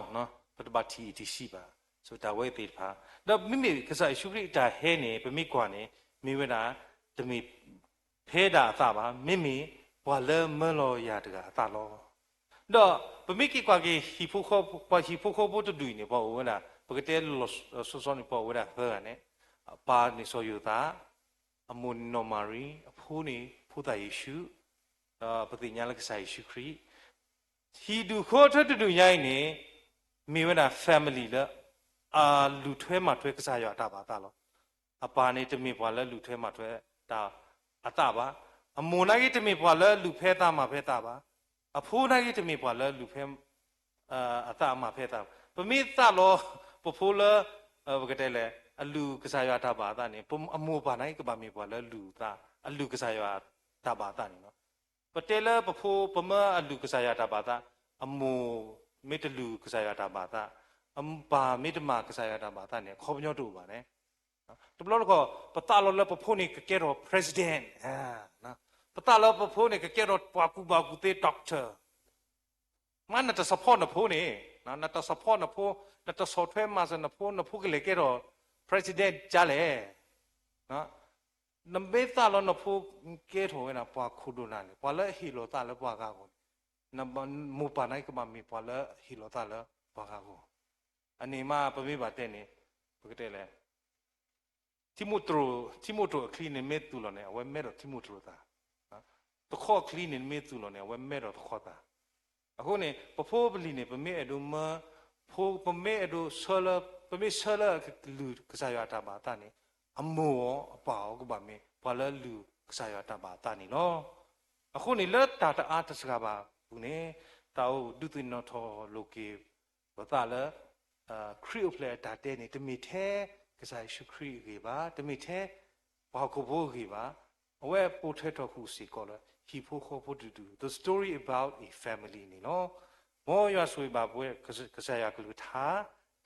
ပတဘၣ်ထံၣ်အံၤထံၣ်ဆံးဘၣ် ဆိတၢ်ဝဲသ့ၣ်တဖၣ်, ဒီးမ့မ့ၢ်ကစၢ်ယ့ၣ်ၡူးခရံာ်အတၢ်ဟဲန့ၣ် ပမ့ၢ်ကွၢ်န့ၣ် မ့ၢ်ဝဲဒၣ် တမ့ၢ်ဖဲဒၣ်အသးဘၣ် မ့မ့ၢ်ပှၤလၢမၢလီၤယၤတဂၤအသးလီၤ. ဒီးပမ့ၢ်က့ၤကွၢ်က့ၤ ဟံၣ်ဖိဃီဖိတဒူၣ်အံၤန့ၣ် ပှၤအိၣ်ဝဲဒၣ် ပကတဲလီၤလီၤဆီဆီန့ၣ် ပှၤအိၣ်ဝဲဒၣ်သၢဂၤန့ၣ်, အပၢ်န့ၣ်စီၤယိၤသး, အမိၢ်န့ၣ်နီၢ်မၤရံ, အဖိန့ၣ်ဖိသၣ်ယ့ၣ်ၡူး, ဒီးပသ့ၣ်ညါလၢကစၢ်ယ့ၣ်ၡူးခရံာ် ဟံၣ်ဒူၣ်ဃိထၢတဒူၣ်ညါအံၤန့ၣ် မ့ၢ်ဝဲဒၣ် family လၢ အလူၤထွဲမၤထွဲကစၢ်ယွၤအတၢ်ဘၣ်အသးလီၤ. အပၢ်န့ၣ်တမ့ၢ်ပှၤလၢလူၤထွဲမၤထွဲတၢ်အသးဘၣ်. အမိၢ်နာ်က့တမ့ၢ်ပှၤလၢလူၤဖဲသးမၤဖဲသးဘၣ်. အဖိနာ်က့တမ့ၢ်ပှၤလၢလူၤဖဲ အသးမၤဖဲသးဘၣ်. ပမ့ၢ်သးလီၤပဖိလၢ ပကတဲလဲၣ် အလူၤကစၢ်ယွၤတၢ်ဘၣ်အသးန့ၣ် အမိၢ်အပၢ်နာ်က့ကဘၣ်မ့ၢ်ပှၤလၢလူၤသး အလူၤကစၢ်ယွၤတၢ်ဘၣ်အသးန့ၣ်လီၤ. ပတဲလၢပဖိပမၢအလူၤကစၢ်ယွၤတၢ်ဘၣ်အသး, အမိၢ်မ့ၢ်တလူၤကစၢ်ယွၤတၢ်ဘၣ်အသး, အပၢ်မ့ၢ်တမၤကစၢ်ယွၤတၢ်ဘၣ်အသးန့ၣ် အခီပညီတအိၣ်ဘၣ်န့ၣ်. တဘျီတခီၣ် ပသးလီၤလၢပဖိန့ၣ်ကကဲထီၣ် president, ပသးလီၤပဖိန့ၣ် ကကဲထီၣ်ပှၤကူၣ်ဘၣ်ကူၣ်သ့ doctor မ့ၢ်နတ support နဖိန့ၣ်, နတ support နဖိ, နတဆီၣ်ထွဲမၤစၢၤနဖိ, နဖိကလဲၤကဲထီၣ် president ကလဲၣ်. နမ့ၢ်သးလီၤနဖိကဲထီၣ်ဝဲဒၣ်ပှၤခိၣ်ဒိၣ်နၢ်န့ၣ် ပှၤလၢအဟ့ၣ်လီၤသးလၢပှၤဂၤအဂီၢ်န့ၣ်, မိၢ်ပၢ်နာ်က့ကဘၣ်မ့ၢ်ပှၤလၢအဟ့ၣ်လီၤသးလၢပှၤဂၤအဂီၢ်. အန့ၣ်မး ပမ့ၢ်ဘၣ်တဲန့ၣ် ပကတဲလဲၣ် ထံမိၣ်တရိၣ်အချံန့ၣ်မ့ၢ်သူၣ်လီၤန့ၣ် အဝဲမဲထီၣ်ထံမိၣ်တရိၣ်သး, သခီအချံန့ၣ်မ့ၢ်သူၣ်လီၤန့ၣ် အဝဲမဲထီၣ်သခီသး. အဃိန့ၣ် ပဖိပလံၤန့ၣ် ပမ့ၢ်အဲၣ်ဒိးမၢ ဖိ ပမ့ၢ်အဲၣ်ဒိးဆၢလၢ ပမ့ၢ်ဆၢလၢကလုၢ်ကစၢ်ယွၤအတၢ်ဘၣ်အသးန့ၣ် အမိၢ်အီၤအပၢ်အီၤကဘၣ်မ့ၢ် ပှၤလၢအလုၢ်ကစၢ်ယွၤတၢ်ဘၣ်အသးန့ၣ်လီၤ. အဃိန့ၣ် လၢတၢ်တအါတစှၤဘၣ်အပူၤန့ၣ် သးအိၣ်ဒုးသ့ၣ်နီၣ်ထီၣ်လိာ်က့ၤပသးလၢ ခရံာ်အိၣ်ဖျဲၣ်အတၢ်တဲန့ၣ် တမ့ၢ်ထဲကစၢ်ယ့ၣ်ၡူးခရံာ်အဂ့ၢ်ဘၣ်, တမ့ၢ်ထဲပှၤဟီၣ်ခိၣ်ဖိအဂ့ၢ်ဘၣ်, အဝဲပိာ်ထွဲထီၣ်ဃုာ်စ့ၢ်ကီးလၢ ဟံၣ်ဖိဃီဖိတဒူၣ်, the story about a family န့ၣ်လီၤ. မ်ယွၤဆိၣ်ဂ့ၤဘၣ်ပဝဲ ကစၢ်ယွၤကလုၢ်ကထါ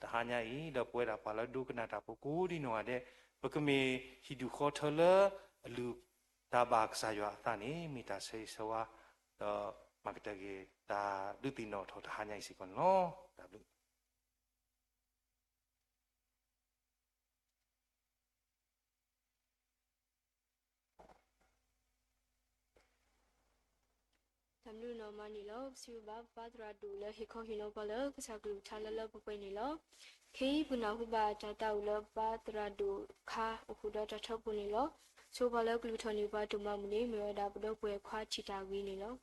တဟါညါအံၤ ဒီးပဝဲဒၣ်ပှၤလၢဒိကနၣ်တၢ်ဖိကိးဒံနီၢ်ဂၤဒဲး, ပကမ့ၢ်ဟံၣ်ဒူၣ်ဃီထၢလၢအလုၢ်တၢ်ဘၣ်ကစၢ်ယွၤအသးန့ၣ် မ့ၢ်တၢ်ဆၢဂ့ၤဆၢဝါ ဒီးမၤကတၢၢ်က့ၤတၢ်ဒုးသ့ၣ်နီၣ်ထီၣ်တဟါညါအံၤစ့ၢ်ကီးန့ၣ်လီၤ. တၢ်ဘျုး တၢ်ဘျုးနီၢ်မးန့ၣ်လီၤ. ပစံးဘျုးဘၣ်ပပၢ်သရၣ်ဒိၣ်လၢဟ့ၣ်ခီဟ့ၣ်နီၤပှၤလၢကစၢ်ကလုၢ်ကထါလၢလၢပှဲၤပှဲၤန့ၣ်လီၤ. ခဲအံၤ ပနၢ်ဟူဘၣ်တၢ်သးအိၣ်လၢပပၢ်သရၣ်ဒိၣ်ခါအဃိဒီးတၢ်ထၢပူၤန့ၣ်လီၤ. ဆိပှၤလၢကလုၢ်ထီၣ်န့ၢ်ပှၤဒိၣ်မးမုၢ်န့ၣ် မ့ၢ်ဝဲဒၣ်ပဒီပုၢ်ဝဲၢ်ခွါထံၣ်တၢ်ဂ့ၤန့ၣ်လီၤ.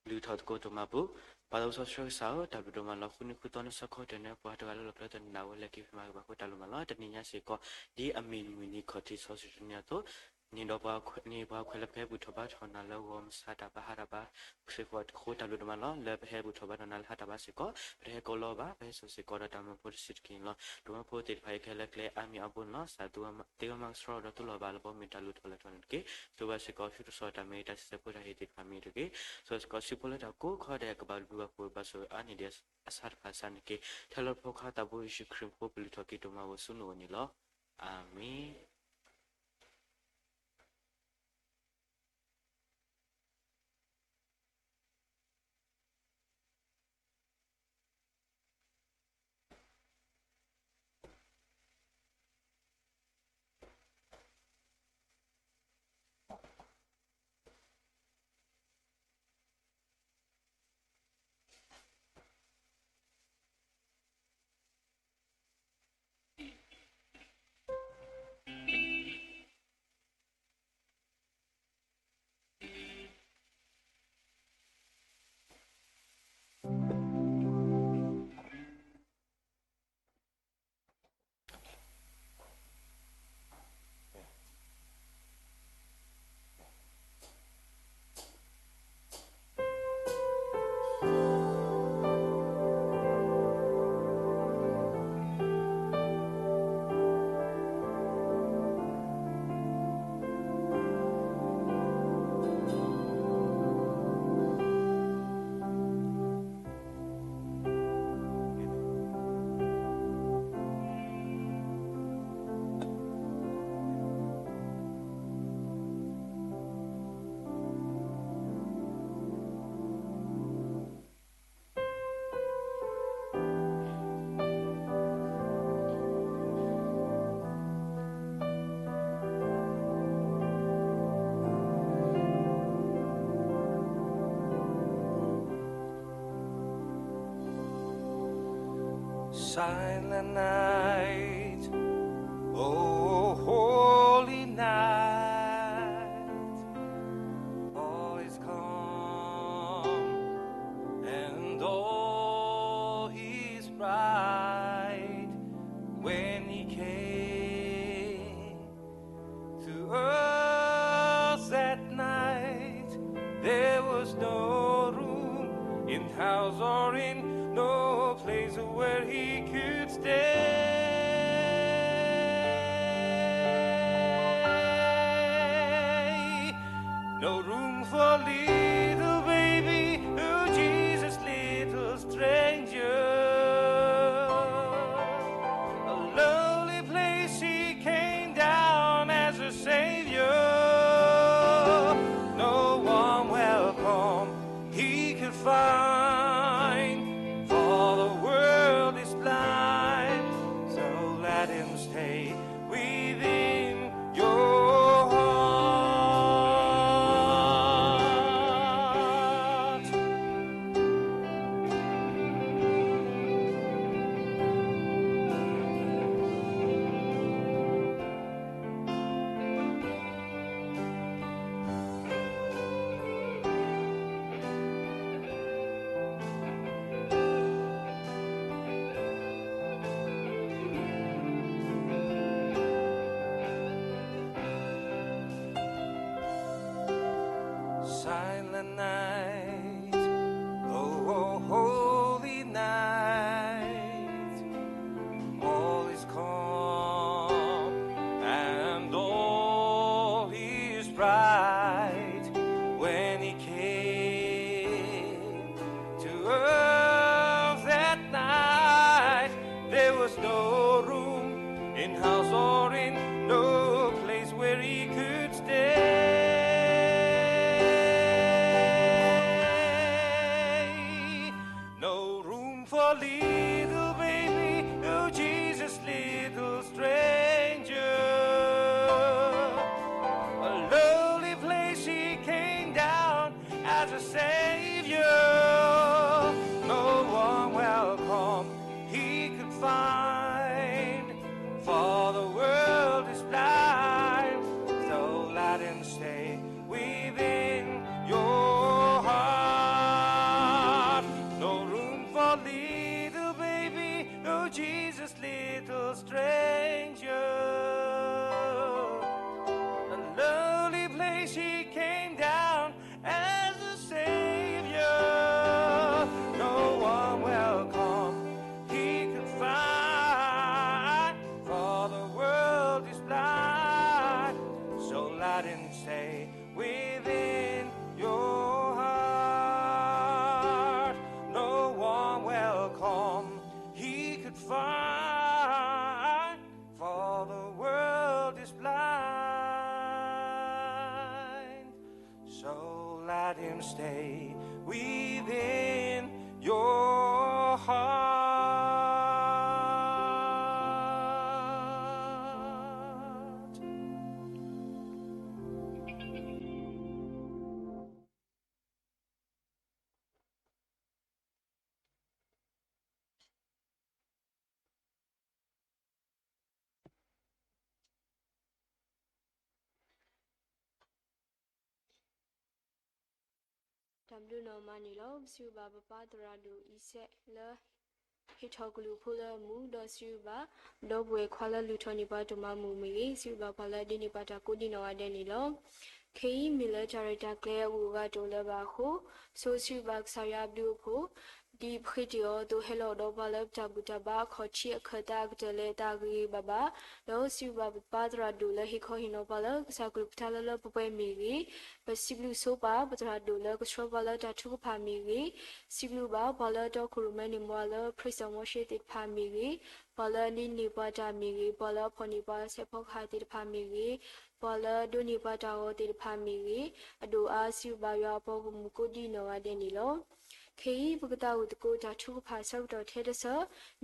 လုၢ်ထီၣ်သကိးဒိၣ်မးပူၤ, ပၢ်သးစီဆှံကစၢ်ဧၢ, တၢ်ဘျုးဒိၣ်မးလီၤ. ဃုနံၤဃုသီနဆၢခီတၢၢ်န့ၣ် ပှၤတဂၤလၢလီၢ်ဖျၢၣ်တနံၤန့ၣ် အဝဲလဲၤက့ၤဖံးမၤကဘၣ်ဃိတၢ်လိၣ်မးလီၤ. တနံၤညါစ့ၢ်ကီး ဒ်အမ့ၢ်မုၢ်နံၤခီၣ်ထံးစီဆှံတနံၤအသိး န့ၣ်ဒီးပှၤခွဲးလၢပဟဲဘူၣ်ထီၣ်ဘါထီၣ်နၤလၢဂီၤမုၢ်ဆါတၢ်ဘါဟါတၢ်ဘါစ့ၢ်ကီးအဃိ တၢ်ဘျုးဒိၣ်မးလီၤ. လၢပဟဲဘူၣ်ထီၣ်ဘါထီၣ်နၤလၢဟါတၢ်ဘါစ့ၢ်ကီး ပတဟဲကိးလီၤဘၣ်, ပဟဲစိာ်စ့ၢ်ကီးဒီးတၢ်မၢဖိတစဲးတက့ၢ်န့ၣ်လီၤ. ဒိၣ်မၢဖိသ့ၣ်တဖၣ်အံၤခဲလၢာ်ကျဲအါမံၤအါဘိန့ၣ်လီၤ. စးသ့ဝဲမၤကဆှီဒီးသူလီၤဘၣ်လၢဘီမုၢ်တၢ်လိၣ်ထီၣ်လဲၤထီၣ်န့ၣ်တက့ၢ်. ဆိၣ်ဂ့ၤဘၣ်စ့ၢ်ကီး ဆူတစီၤတၢ်မ့ၢ်တၢ်ဆံးဆဲးဖိတၢ်ဟ့ၣ်သ့ၣ်တဖၣ်မ့ၢ်တက့ၢ်. ဆိၣ်ဂ့ၤစ့ၢ်ကီး ဆံးဖိလၢတၢ်ကိးခီဒဲး ကဘၣ်ဘျုးဘၣ်ဖှိၣ်ဘၣ်ဆိၣ်ဂ့ၤအါန့ၢ်ဒံးအဆၢတဖၣ်စၢ်န့ၣ်တက့ၢ်. ထဲလၢဖိခွါသးဘိယ့ၣ်ၡူးခရံာ်ဖိပလုၢ်ထီၣ်က့ၤဒိၣ်မးဝဲဆူနအိၣ်န့ၣ်လီၤ. အၤမ့ၣ်. Silent night, oh holy night, all is calm and all is bright. When he came to us at night, there was no room in house or in no place where he could stay. No room for little baby, oh Jesus, little stranger. A lonely place he came down as a savior. No warm welcome he could find, for the world is blind. So let him stay within your heart. Right when he came to earth that night, there was no room in house or in no place where he could stay. No room for little baby, oh Jesus, little stranger. A lowly place he came down as a savior. No warm welcome he could find, for the world is blind. So let him stay within your heart. No room for little baby, oh Jesus, little stranger. A lowly place he came down as a savior. No warm welcome he could find, for the world is blind. So let him stay within your heart. No warm welcome he could find, for the world is blind. So let him stay within your heart. တၢ်ဘျုးနီၢ်မးန့ၣ်လီၤ. ပစံးဘျုးဘၣ်ပပၢ်သရၣ်ဒိၣ်အံၤစဲးလၢ ဟ့ၣ်ထီၣ်ကလုၢ်ဖိလၢအမူ, ဒီးစံးဘျုးဘၣ် ဒီပုၢ်ဝဲၢ်ခွါလၢလုၢ်ထီၣ်န့ၢ်ပှၤတၢ်မၤမုာ်မ့ၢ်ဂ့ၤ, စံးဘျုးဘၣ်ပှၤလၢဒ့န့ၢ်ပှၤတၢ်ကိးဒံနီၢ်ဂၤဒဲးန့ၣ်လီၤ. ခဲအံၤမ့ၢ်လၢတၢ်ရဲၣ်တၢ်ကျဲၤအဂုၤအဂၤတအိၣ်လၢၤဘၣ်အဃိ, ဆိစံးဘျုးဘၣ်ကစၢ်ယွၤအဘျုးအဖှိၣ် ဒ်ပဃ့တ့ၢ်အီၤအသိး ဟဲလီၤဒီးပှၤလၢပတၢ်ဘူၣ်တၢ်ဘါအခီၣ်ထံးအခၢၣ်သးအကတၢၢ်လၢတၢ်ဂ့ၤဂ့ၤဘၣ်ဘၣ်, ဒီးစံးဘျုးဘၣ်ပပၢ်သရၣ်ဒိၣ်လၢဟ့ၣ်ခီဟ့ၣ်နီၤပှၤလၢ ကစၢ်ကလုၢ်ကထါလၢလၢပှဲၤပှဲၤမ့ၢ်ဂ့ၤ, ပစံးဘျုးဆိပာ်ပသရၣ်ဒိၣ်လၢကဆှၢပှၤလၢတၢ်ထုကဖၣ်မ့ၢ်ဂ့ၤ, စံးဘျုးဘၣ်ပှၤလၢတီခိၣ်ရိၣ်မဲန့ၣ်မ့ၢ်လၢ Praise and Worship သ့ၣ်တဖၣ်မ့ၢ်ဂ့ၤ, ပှၤလၢအန့ၢ်န့ၢ်ပှၤတၢ်မ့ၢ်ဂ့ၤ, ပှၤလၢအဖီၣ်န့ၢ်ပှၤဆဲးဖီကဟၣ်သ့ၣ်တဖၣ်မ့ၢ်ဂ့ၤ, ပှၤလၢအဒိးန့ၢ်ပှၤတၢ်ဂီၤသ့ၣ်တဖၣ်မ့ၢ်ဂ့ၤ, အဒိၣ်အါစံးဘျုးဘၣ်ယွၤအဘီအမုၢ်ကိးဒံနီၢ်ဂၤဒဲးန့ၣ်လီၤ. ခဲအံၤပကသးအိၣ်သကိးတၢ်ထုကဖၣ်ဆၢကတီၢ်ထဲတဆၢ,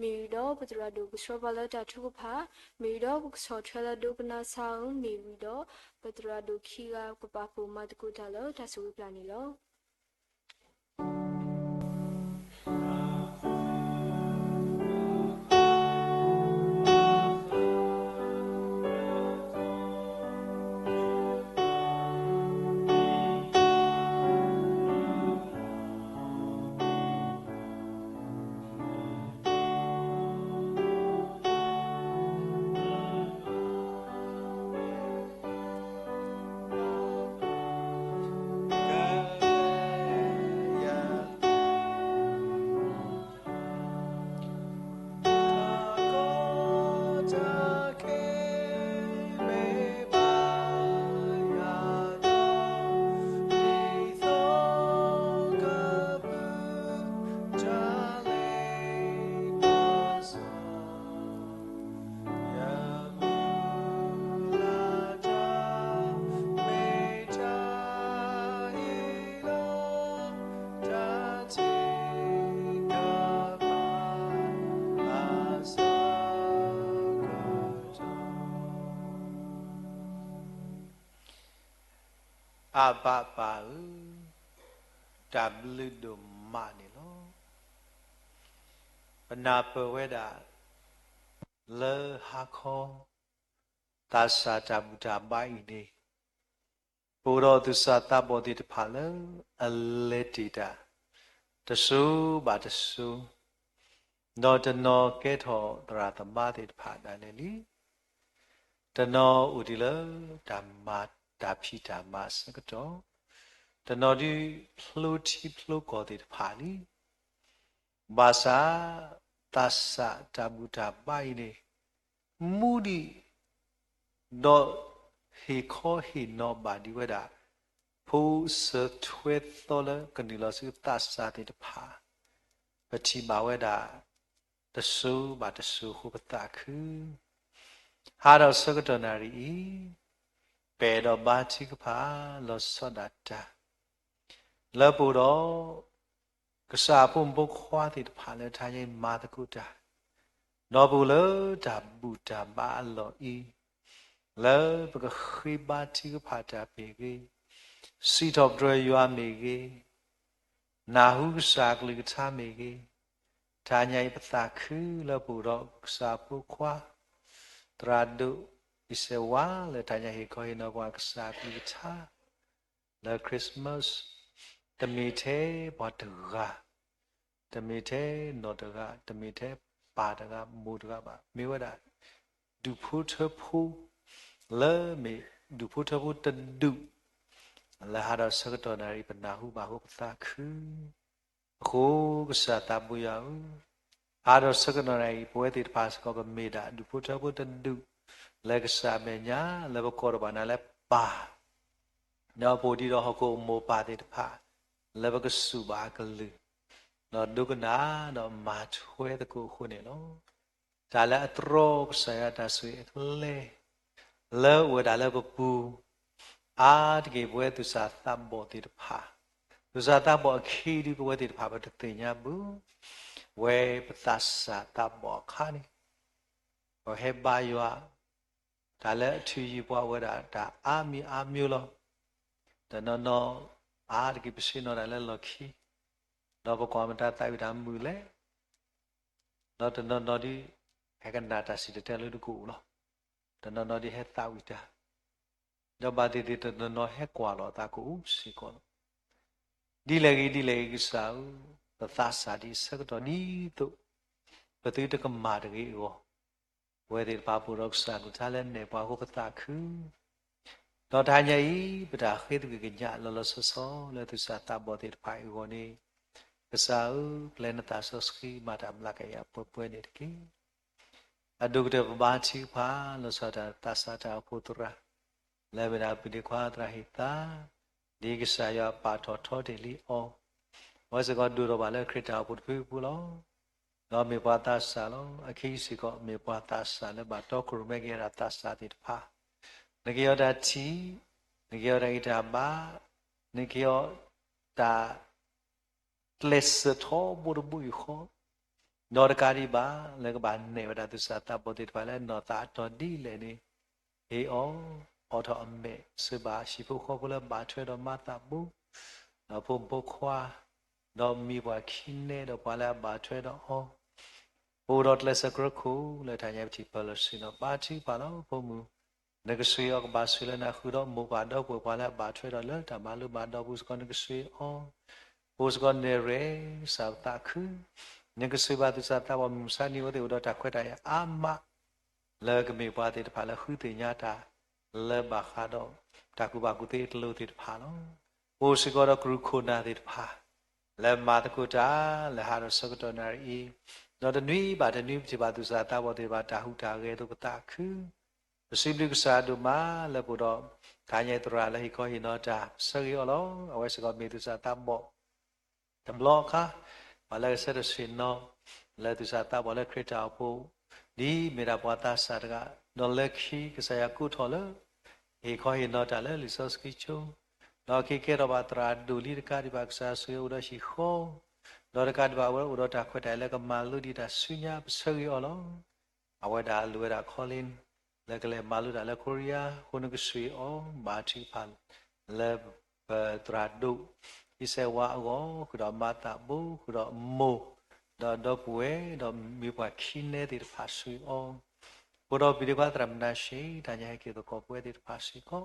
မ့ၢ်ဝံၤဒီးပသရၣ်ဒိၣ်ကဆှၢပှၤလၢတၢ်ထုကဖၣ်, မ့ၢ်ဝံၤဒီးပကဆီၣ်ထွဲလၢဒိကနၣ်စၢ်အီၤ, မ့ၢ်ဝံၤဒီး ပသရၣ်ဒိၣ်ခံဂၤကပာ်ဖှိၣ်မၤသကိးတၢ်လၢတၢ်ဆိၣ်ဂ့ၤပျၢ်န့ၣ်လီၤ. အဘၣ်ပၢ်ဧၢ, တၢ်ဘျုးဒိၣ်မးန့ၣ်လီၤ. ပနၢ်ပၢၢ်ဝဲဒၣ် လၢဟါခီ သးစၢ်တၢ်ဘူၣ်တၢ်ဘါအံၤန့ၣ် ပအိၣ်ဒီးသူၣ်စၢ်သးဘီၣ်သ့ၣ်တဖၣ်လၢ အလဲၤတ့ၢ်တၢ် တစိၤဘၣ်တစိၤ, ဒီးတနီၤကဲထီၣ်သရၣ်သမါသ့ၣ်တဖၣ်ဒၣ်လဲာ်လံ. တနီၤအိၣ်ဒံးလၢတၢ်မၤတၢ်ဖံးတၢ်မၤအဆၢကတီၢ်, တနီၤဒုးဖျိထံဖျိကီၢ်သ့ၣ်တဖၣ်လံ. ဘၣ်ဆၣ် သးစၢ်တၢ်ဘူၣ်တၢ်ဘါအံၤန့ၣ် မူဒံး ဒီး ဟ့ၣ်ခီဟ့ၣ်နီၤဘၣ်ဒံးဝဲဒၣ် ဖိစၢၤထွဲသီလၢကနုာ်လီၤဆူသးစၢ်သ့ၣ်တဖၣ်, ပထံၣ်ဘၣ်ဝဲဒၣ် တစိၤဘၣ်တစိၤအဃိပသးခု. ဟါဒီးဆၢကတီၢ်နၣ်ရံၣ်အံၤ, ပအဲၣ်ဒိးဘါထုကဖၣ်လီၤဆီဒၣ်တၢ် လၢပအိၣ်ဒီး ကစၢ်အဖိမုၣ်ဖိခွါသ့ၣ်တဖၣ်လၢတဟါညါအံၤမၤသကိးတၢ်, ဒီးပအိၣ်လၢတၢ်ဘူၣ်တၢ်ဘါအလီၢ်အံၤ, လၢပကဃ့ဘါထုကဖၣ်တၢ်မ့ၢ်ဂ့ၤ, စံးထီၣ်ပတြၢၤယွၤမ့ၢ်ဂ့ၤ, နၢ်ဟူကစၢ်အကလုၢ်ကထါမ့ၢ်ဂ့ၤ, တဟါညါအံၤပသးခုလၢပအိၣ်ဒီးကစၢ်ဖိခွါ သရၣ်ဒိၣ်အံၤစဲးဝါလၢတဟါညါဟ့ၣ်ခီဟ့ၣ်နီၤပှၤကစၢ်အကလုၢ်ကထါ လၢ Christmas တမ့ၢ်ထဲပှၤတဂၤ, တမ့ၢ်ထဲနီၢ်တဂၤ, တမ့ၢ်ထဲပၢ်တဂၤမိၢ်တဂၤဘၣ်, မ့ၢ်ဝဲဒၣ် ဒူၣ်ဖိထၢဖိ လၢမ့ၢ်ဒူၣ်ဖိထၢဖိတဒူၣ်, လၢဟါဒီးဆၢကတီၢ်နၣ်ရံၣ်ပနၢ်ဟူဘၣ်အဃိပသးခု. အဃိကစၢ်သးဘိယွၤဧၢ, ဟါဒီးဆၢကတီၢ်နၣ်ရံၣ်အံၤ ပဝဲသ့ၣ်တဖၣ်စ့ၢ်ကီးပမ့ၢ်ဒၣ်ဒူၣ်ဖိထၢဖိတဒူၣ် လၢကစၢ်အမဲာ်ညါ လၢပကိးထီၣ်ဘၣ်နၤလၢပၢ်, ဒီးပအိၣ်ဒံးဒီးဟီၣ်ခိၣ်အမိၢ်ပၢ်သ့ၣ်တဖၣ် လၢပကစူၢ်ဘၣ်အကလုၢ်, ဒီးဒိကနၣ်ဒီးမၤထွဲသကိးအဃိန့ၣ်လီၤ. တၢ်လၢအတြီကစၢ်ယွၤတၢ်ဆိၣ်ဂ့ၤအကျဲ လၢအိၣ်ဝဲဒၣ်လၢပပူၤ အါတက့ၢ်ပဝဲသူၣ်စၢ်သးဘီၣ်သ့ၣ်တဖၣ်, သူၣ်စၢ်သးဘီၣ်အခံဒုးပဝဲသ့ၣ်တဖၣ်ပတသ့ၣ်ညါဘၣ်, ဝဲပသးစၢ်သးဘီၣ်အခါန့ၣ် ပဟဲဘါယွၤ, တၢ်လၢအထုးယံၤပှၤအိၣ်ဝဲဒၣ်တၢ်အါမံၤအါမံၤလီၤ. တနီၤနီၤ အါတက့ၢ်ပဆ့ၣ်နီၤတၢ်လၢလီၢ်ခံ, ဒီးပကွၢ်မတၤသးဝံၣ်တၢ်မုာ်လဲၣ်, ဒီးတနီၤနီၤဒုး ဟဲကနၣ်တၢ်စံၣ်တဲၤတဲလၢတကိးလီၤ. တနီၤနီၤဒုးဟဲသးဝံၣ်တၢ်, ဒီးဘၣ်သ့ၣ်သ့ၣ်တနီၤနီၤဟဲကွၢ်လီၤအသးကအိၣ်စ့ၢ်ကီးလီၤ. ဒ်လဲၣ်ဂ့ၤဒ်လဲၣ်ဂ့ၤကစၢ်ဧၢ, ပသးစၢ်ဒ်အံၤဆၢကတီၢ်ဒ်သိး ပသုတကမၣ်တဂ့ၤအဂီၢ်, ပဝဲသ့ၣ်တဖၣ်ပအိၣ်ဒီးကစၢ်အကလုၢ်ကထါလၢနဲၣ်ပှၤအဃိပသးခု ဒီးတဟါညါအံၤ ပတၢ်ဃ့သကွံၢ်ကညးလီၤလီၤဆီဆီ လၢသူၣ်စၢ်သးဘီၣ်သ့ၣ်တဖၣ်အံၤအဂီၢ်န့ၣ်, ကစၢ်ဧၢ, ပျဲနသးစီဆှံမၤတၢ်မျးကယၤပှဲၤပှဲၤန့ၣ်တက့ၢ်. အဒိၣ်ကတၢၢ်ပဘါထုကဖၣ် လီၤဆီဒၣ်တၢ်သးစၢ်တၢ်အိၣ်ဖှိၣ်သရၣ် လၢမ့ၢ်ဒၣ်ပဒ့ခွါသရၣ်ဟ့ၣ်သါ, ဒ်ကစၢ်ယွၤပာ်ထီၣ်ထီတ့ၢ်လံအီၤ, အဝဲစ့ၢ်ကီးဒိၣ်ထီၣ်ဘၣ်လၢခရံာ်တၢ်အိၣ်ဖှိၣ်တဖုအပူၤလီၤ. ဒီးမ့ၢ်ပှၤသးစၢ်လီၤ. အခံစ့ၢ်ကီး မ့ၢ်ပှၤသးစၢ်လၢဘၣ်တီခိၣ်ရိၣ်မဲက့ၤဝဲဒၣ်သးစၢ်သ့ၣ်တဖၣ်, နက့ၤအီၤတၢ်ထံၣ်, နက့ၤအီၤတၢ်ဂံၢ်တၢ်ဘါ, နက့ၤအီၤတၢ် ကျဲးစၢးထီဘိတဘိယူၢ်ဃီ, ဒီးတကးဒံးဘၣ် လၢကဘၣ်နဲၣ်ဝဲဒၣ်သူၣ်စၢ်သးဘီၣ်သ့ၣ်တဖၣ်လၢနီၢ်သးအတီၤဒ်လဲၣ်န့ၣ်, ဟ့ၣ်အီၤ, အိးထီၣ်အမဲာ်, စၢၤဘၣ်ဟံၣ်ဖိဃီဖိလၢဘၣ်ထွဲဒီးမၤသးဘိ, ဒီးဖိမုၣ်ဖိခွါ, ဒီးမံၤပှၢ်ခံနဲဒီးပှၤလၢအဘၣ်ထွဲဒီးအီၤ, ပအိၣ်ဒီးကျဲးစၢးကြၢးခိၣ်လၢတၢ်ညါပထံၣ်ပၢၢ်လီၤဆ့ၣ်နီၤ ဘါထုကဖၣ်လီၤ. ဖိမုၣ် နကဆှံအီၤကဘၣ်ဆှံလၢနဃုာ်ဒီးမိၢ်ပၢ်ဒီပုၢ်ဝဲၢ်ပှၤလၢအဘၣ်ထွဲဒီးလၢတၢ်မၤလိမၤဒိးပူၤစ့ၢ်ကီး နကဆှံအီၤ, ပအိၣ်စ့ၢ်ကီးနဲၣ်ရွဲၣ် ကစၢ်ပသးခု, နကဆှံဘၣ်သူၣ်စၢ်သးဘီၣ်မုၢ်မဆါနံၤအဝဲသ့ၣ်အိၣ်ဒီးတၢ်ခွဲးတၢ်ယာ်အါမး, လၢကမ့ၢ်ပှၤသ့ၣ်တဖၣ်လၢဃုသ့ၣ်ညါတၢ် လၢဘၣ်ဃးဒီးတၢ်ကူၣ်ဘၣ်ကူၣ်သ့အကျိၤသ့ၣ်တဖၣ်လီၤ. ပအိၣ်စ့ၢ်ကီးဒီးကရူၢ်ခိၣ်နၢ်သ့ၣ်တဖၣ် လၢမၤသကိးတၢ် လၢဟါဒီးဆၢကတီၢ်နၣ်ရံၣ်အံၤ, ဒီးတနွံဘၣ်တနွံပထံၣ်ဘၣ်သူၣ်စၢ်သးဘီၣ်သ့ၣ်တဖၣ်တၢ်ဟူးတၢ်ဂဲၤအသိးပသးခု, ပစံးဘျုးကစၢ်ဒိၣ်မးလၢပအိၣ်ဒီး တဟါညါအံၤသရၣ်လၢဟ့ၣ်ခီဟ့ၣ်နီၤတၢ်ဆၢဂ့ၤအီၤလီၤ. အဝဲစ့ၢ်ကီးမ့ၢ်သူၣ်စၢ်သးဘီၣ် တဘျီအခါ, ပှၤလၢကဆၢထၢၣ်ဆ့ၣ်နီၤ လၢသူၣ်စၢ်သးဘီၣ်လၢခရံာ်တၢ်အိၣ်ဖှိၣ်, ဒ်မ့ၢ်ဒၣ်ပှၤသးစၢ်တဂၤ, ဒီးလၢခံကစၢ်ယွၤကိးထီၣ်လၢ ဟ့ၣ်ခီဟ့ၣ်နီၤတၢ်လၢလံာ်စီဆှံကၠိ, ဒီးအခံကဲထီၣ်ဘၣ်သရၣ်ဒိၣ်လံတကးဒံးဘၣ် ကစၢ်ယွၤဆိၣ်ဂ့ၤအိၣ်ဒီးဟံၣ်ဃီ, ဒီးတကးဒံးဘၣ်အဝဲအိၣ်ဒီးတၢ်ခွဲးတၢ်ယာ်လၢကမၤလိဒံးတၢ်ဆူညါ ပဆၢဂ့ၤအီၤလီၤ. အဝဲဒၣ်လိၣ်ဝဲဒၣ် calling လၢကလဲၤမၤလိတၢ်လၢ Korea အဃိ နကဆှံအီၤ ဘါထုကဖၣ် လၢပသရၣ်ဒိၣ် အံၤစဲးဝါအဂီၢ် ဃုာ်ဒီးမၤသးဘိ ဃုာ်ဒီးမိၢ် ဒီးဒီပုၢ်ဝဲၢ် ဒီးမံၤပှၢ်ခံနဲသ့ၣ်တဖၣ်ဆှံအီၤ, ပအိၣ်ဒီးပဒ့ခွါသရၣ်မနၤၡ့ တၢ်ညါဟဲက့ၤသကိးပဝဲသ့ၣ်တဖၣ်စ့ၢ်ကီး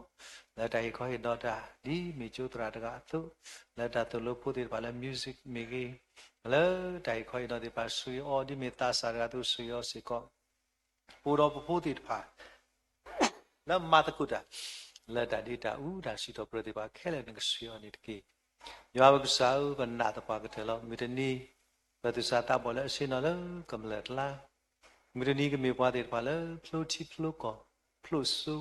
လၢတၢ်ဟ့ၣ်ခီဟ့ၣ်နီၤတၢ် ဒ်မ့ၢ်ကၠိသရၣ်တဂၤအသိး, လၢတၢ်သိၣ်လိဖိသ့ၣ်တဖၣ်လၢ music မ့ၢ်ဂ့ၤ, လၢတၢ်ဟ့ၣ်ခီဟ့ၣ်နီၤသ့ၣ်တဖၣ်ဆှံအီၤ ဒ်မ့ၢ်သးစၢ်တဂၤအသိးဆှံအီၤစ့ၢ်ကီး, ပအိၣ်ဒီးပဖိသ့ၣ်တဖၣ် လၢမၤသကိးတၢ် လၢတၢ်ဒ့တၢ်အူတၢ်စံးထီၣ်ပတြၢၤသ့ၣ်တဖၣ်ခဲလၢာ် နကဆှံအီၤန့ၣ်တက့ၢ်. ယွၤပကစၢ်ဧၢ, ပနာ်သပှၢ်ကတၢၢ်လီၤ. မုၢ်တနံၤ ပသူၣ်စၢ်သးဘီၣ်လၢအဆ့ၣ်နီၤလၢကမျၢၢ်အကျါ, မုၢ်တနံၤကမ့ၢ်ပှၤသ့ၣ်တဖၣ်လၢဖျိထံဖျိကီၢ် ဖျိစိ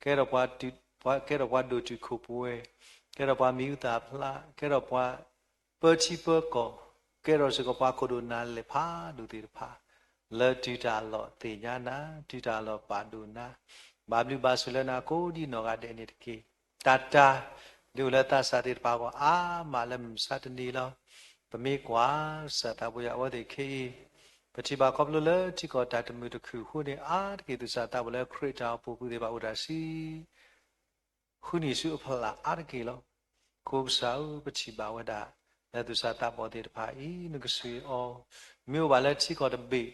ကဲထီၣ်ပှၤဒိၣ်တုာ်ခိၣ်ပှဲၤ, ကဲထီၣ်ပှၤမံၤဟူသၣ်ဖျါ, ကဲထီၣ်ပှၤပၢထံပၢကီၢ်, ကဲထီၣ်စ့ၢ်ကီးပှၤခိၣ်ဒိၣ်နၤလဲၤဖးဒိၣ်သ့ၣ်တဖၣ် လၢတုၤတၢ်လီၢ်သ့ၣ်ညါနၤ, တုၤတၢ်လီၢ်ပာ်ဒိၣ်နၤ, ဘၣ်ဘျုးဘၣ်ဆိၣ်လၢနၤကိးဒ်နီၢ်ဂၤဒဲးန့ၣ်တက့ၢ်. တၢ်တၢ် ဒုးအိၣ်လၢသးစၢ်သ့ၣ်တဖၣ်အဂီၢ်အါမးလၢမုၢ်မဆါတနံၤလီၤ. ပမ့ၢ်ကွၢ် ကစၢ်သးဘိယွၤအဝဲသ့ၣ်ခဲအံၤ, ပထံၣ်ဘၣ်ခီဖျိလၢထံကီၢ်တၢ်တမုာ်တခုၣ်အဃိန့ၣ် အါတက့ၢ်သူၣ်စၢ်သးဘီၣ်လၢခရံာ်တၢ်အိၣ်ဖှိၣ်အပူၤသ့ၣ်တဖၣ်အိၣ်တၢ်ဆံ ဃုနံၣ်ဆူအဖျၢၣ်အါတက့ၢ်လီၤ. ကိးကစၢ်ဧၢ, ပထံၣ်ဘၣ်ဝဲဒၣ် လၢသူၣ်စၢ်သးဘီၣ်သ့ၣ်တဖၣ်အံၤ နကဆှၢအီၤ, မ့ၢ်အိၣ်ဘၣ်လၢထံကီၢ်တဘ့ၣ်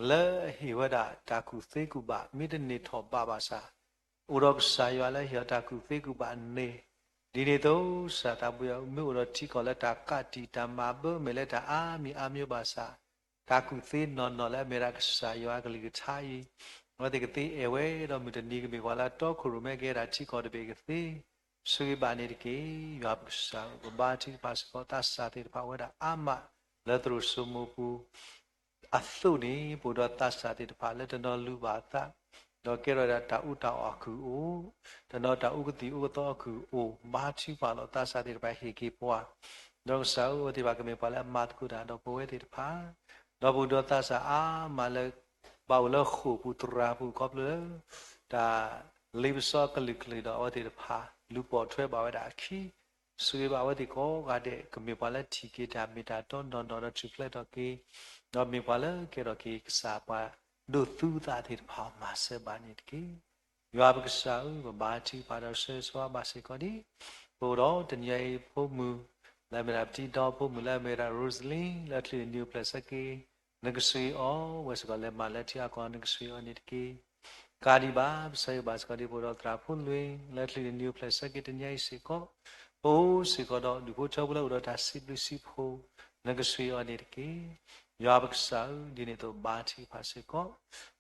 လၢအဟ့ၣ်ဝဲဒၣ်တၢ်ကူၣ်သ့ကူၣ်ဘၣ် မ့ၢ်တန့ၢ်ထီၣ်ဘးဘၣ်ဆၣ် အိၣ်ဒီးကစၢ်ယွၤလၢဟ့ၣ်အီၤတၢ်ကူၣ်သ့ကူၣ်ဘၣ်န့ၣ်, ဒ်န့ၣ်အသိး ကစၢ်သးဘိယွၤ မ့ၢ်အိၣ်ဒီးထံကီၢ်လၢတၢ်ကးတံာ်တၢ်မၤဘၢမဲာ်လၢတၢ်အါမံၤအါမံၤဘၣ်ဆၣ် တၢ်ကူၣ်သ့နီၢ်နီၢ်လၢအမ့ၢ်ဒၣ်ကစၢ်ယွၤအကလုၢ်ကထါအံၤ, အဝဲသ့ၣ်ကသ့အဲၣ်ဝဲဒီးမုၢ်တနံၤကမ့ၢ်ပှၤလၢအတီခိၣ်ရိၣ်မဲကဲဒၣ်ထံကီၢ်တဘ့ၣ်ကသ့ ဆိၣ်ဂ့ၤဘၣ်န့ၣ်တက့ၢ်. ယွၤပကစၢ်ဧၢ, ပဘါထုကဖၣ်စ့ၢ်ကီး သးစၢ်သ့ၣ်တဖၣ်ဝဲဒၣ်အါမး လၢသရိာ်စိမိပူၤ အသိးန့ၣ် ပအိၣ်ဒီးသးစၢ်သ့ၣ်တဖၣ်လၢတနီၤလူၤဘၣ်အသး, ဒီးကဲထီၣ်ဒၣ်တၢ်အူတၢ်အီၣ်အကုၢ်အိၣ်, တနီၤတၢ်အူကသံၣ်အူကသီအကုၢ်အိၣ်, ဘါထုကဖၣ်လီၤသးစၢ်သ့ၣ်တဖၣ်ဟ့ၣ်က့ၤပှၤ, ဒီးကစၢ်ဧၢ, အဝဲသ့ၣ်တဖၣ်ကမ့ၢ်ပှၤလၢအမၤသကိးတၢ်ဒီးပဝဲသ့ၣ်တဖၣ်, ဒီးပအိၣ်ဒီးသးစၢ်အါမးလၢ ဘၣ်အိၣ်လၢဃိာ်ပူၤသရၣ်ပူၤခီဖျိလၢ တၢ်လ့ပစီအကလုာ်ကလုာ်ဒီးအဝဲသ့ၣ်တဖၣ် လူၤပိာ်ထွဲဘၣ်ဝဲဒၣ်အခံ ဆိၣ်ဂ့ၤဘၣ်အဝဲသ့ၣ်ကိးဂၤဒဲး ကမ့ၢ်ပှၤလၢထံၣ်က့ၤတၢ်မ့ၢ်တၢ်တီနီၢ်နီၢ်ဒီးထူၣ်ဖျဲးထီၣ်က့ၤ, ဒီးမ့ၢ်ပှၤလၢကဲထီၣ်က့ၤကစၢ်ပှၤဒိးသူသးသ့ၣ်တဖၣ်အမၤစၢၤဘၣ်န့ၣ်တက့ၢ်. ယွၤပကစၢ်ဧၢ, ပဘါထုကဖၣ်ဒီးဆၢဂ့ၤဆၢဝါဘၣ်စ့ၢ်ကီးဒ် ပအိၣ်ဒီးတနံၤအံၤဖိမုၣ် လၢအမ့ၢ်ဒၣ်ပတံဒီဖိမုၣ်လၢအမ့ၢ်ဝဲဒၣ် Rosaline လၢချံၣ်နံၤအိၣ်ဖျဲၣ်ဆၢက့ၤ နကဆှၢအီၤဝဲစ့ၢ်ကီး လဲၤမၤလၢထံအကီၢ် နကဆှၢအီၤန့ၣ်တက့ၢ်. ကးဒံးဘၣ် ပဆၢဂ့ၤဘၣ်စ့ၢ်ကီးဒ် ပအိၣ်ဒီးသရၣ်ဖိလွံၢ် လၢချံၣ်နံၤအိၣ်ဖျဲၣ်ဆၢက့ၤတနံၤအံၤစ့ၢ်ကီး, ပအိၣ်စ့ၢ်ကီးဒီးဒူၣ်ဖိထၢဖိလၢအိၣ်ဒီးတၢ်စံးဘျုးစံးဖှိၣ် နကဆှၢအီၤန့ၣ်တက့ၢ်. ယွၤပကစၢ်ဧၢ, ဒ်န့ၣ်အသိးဘါထုကဖၣ်စ့ၢ်ကီး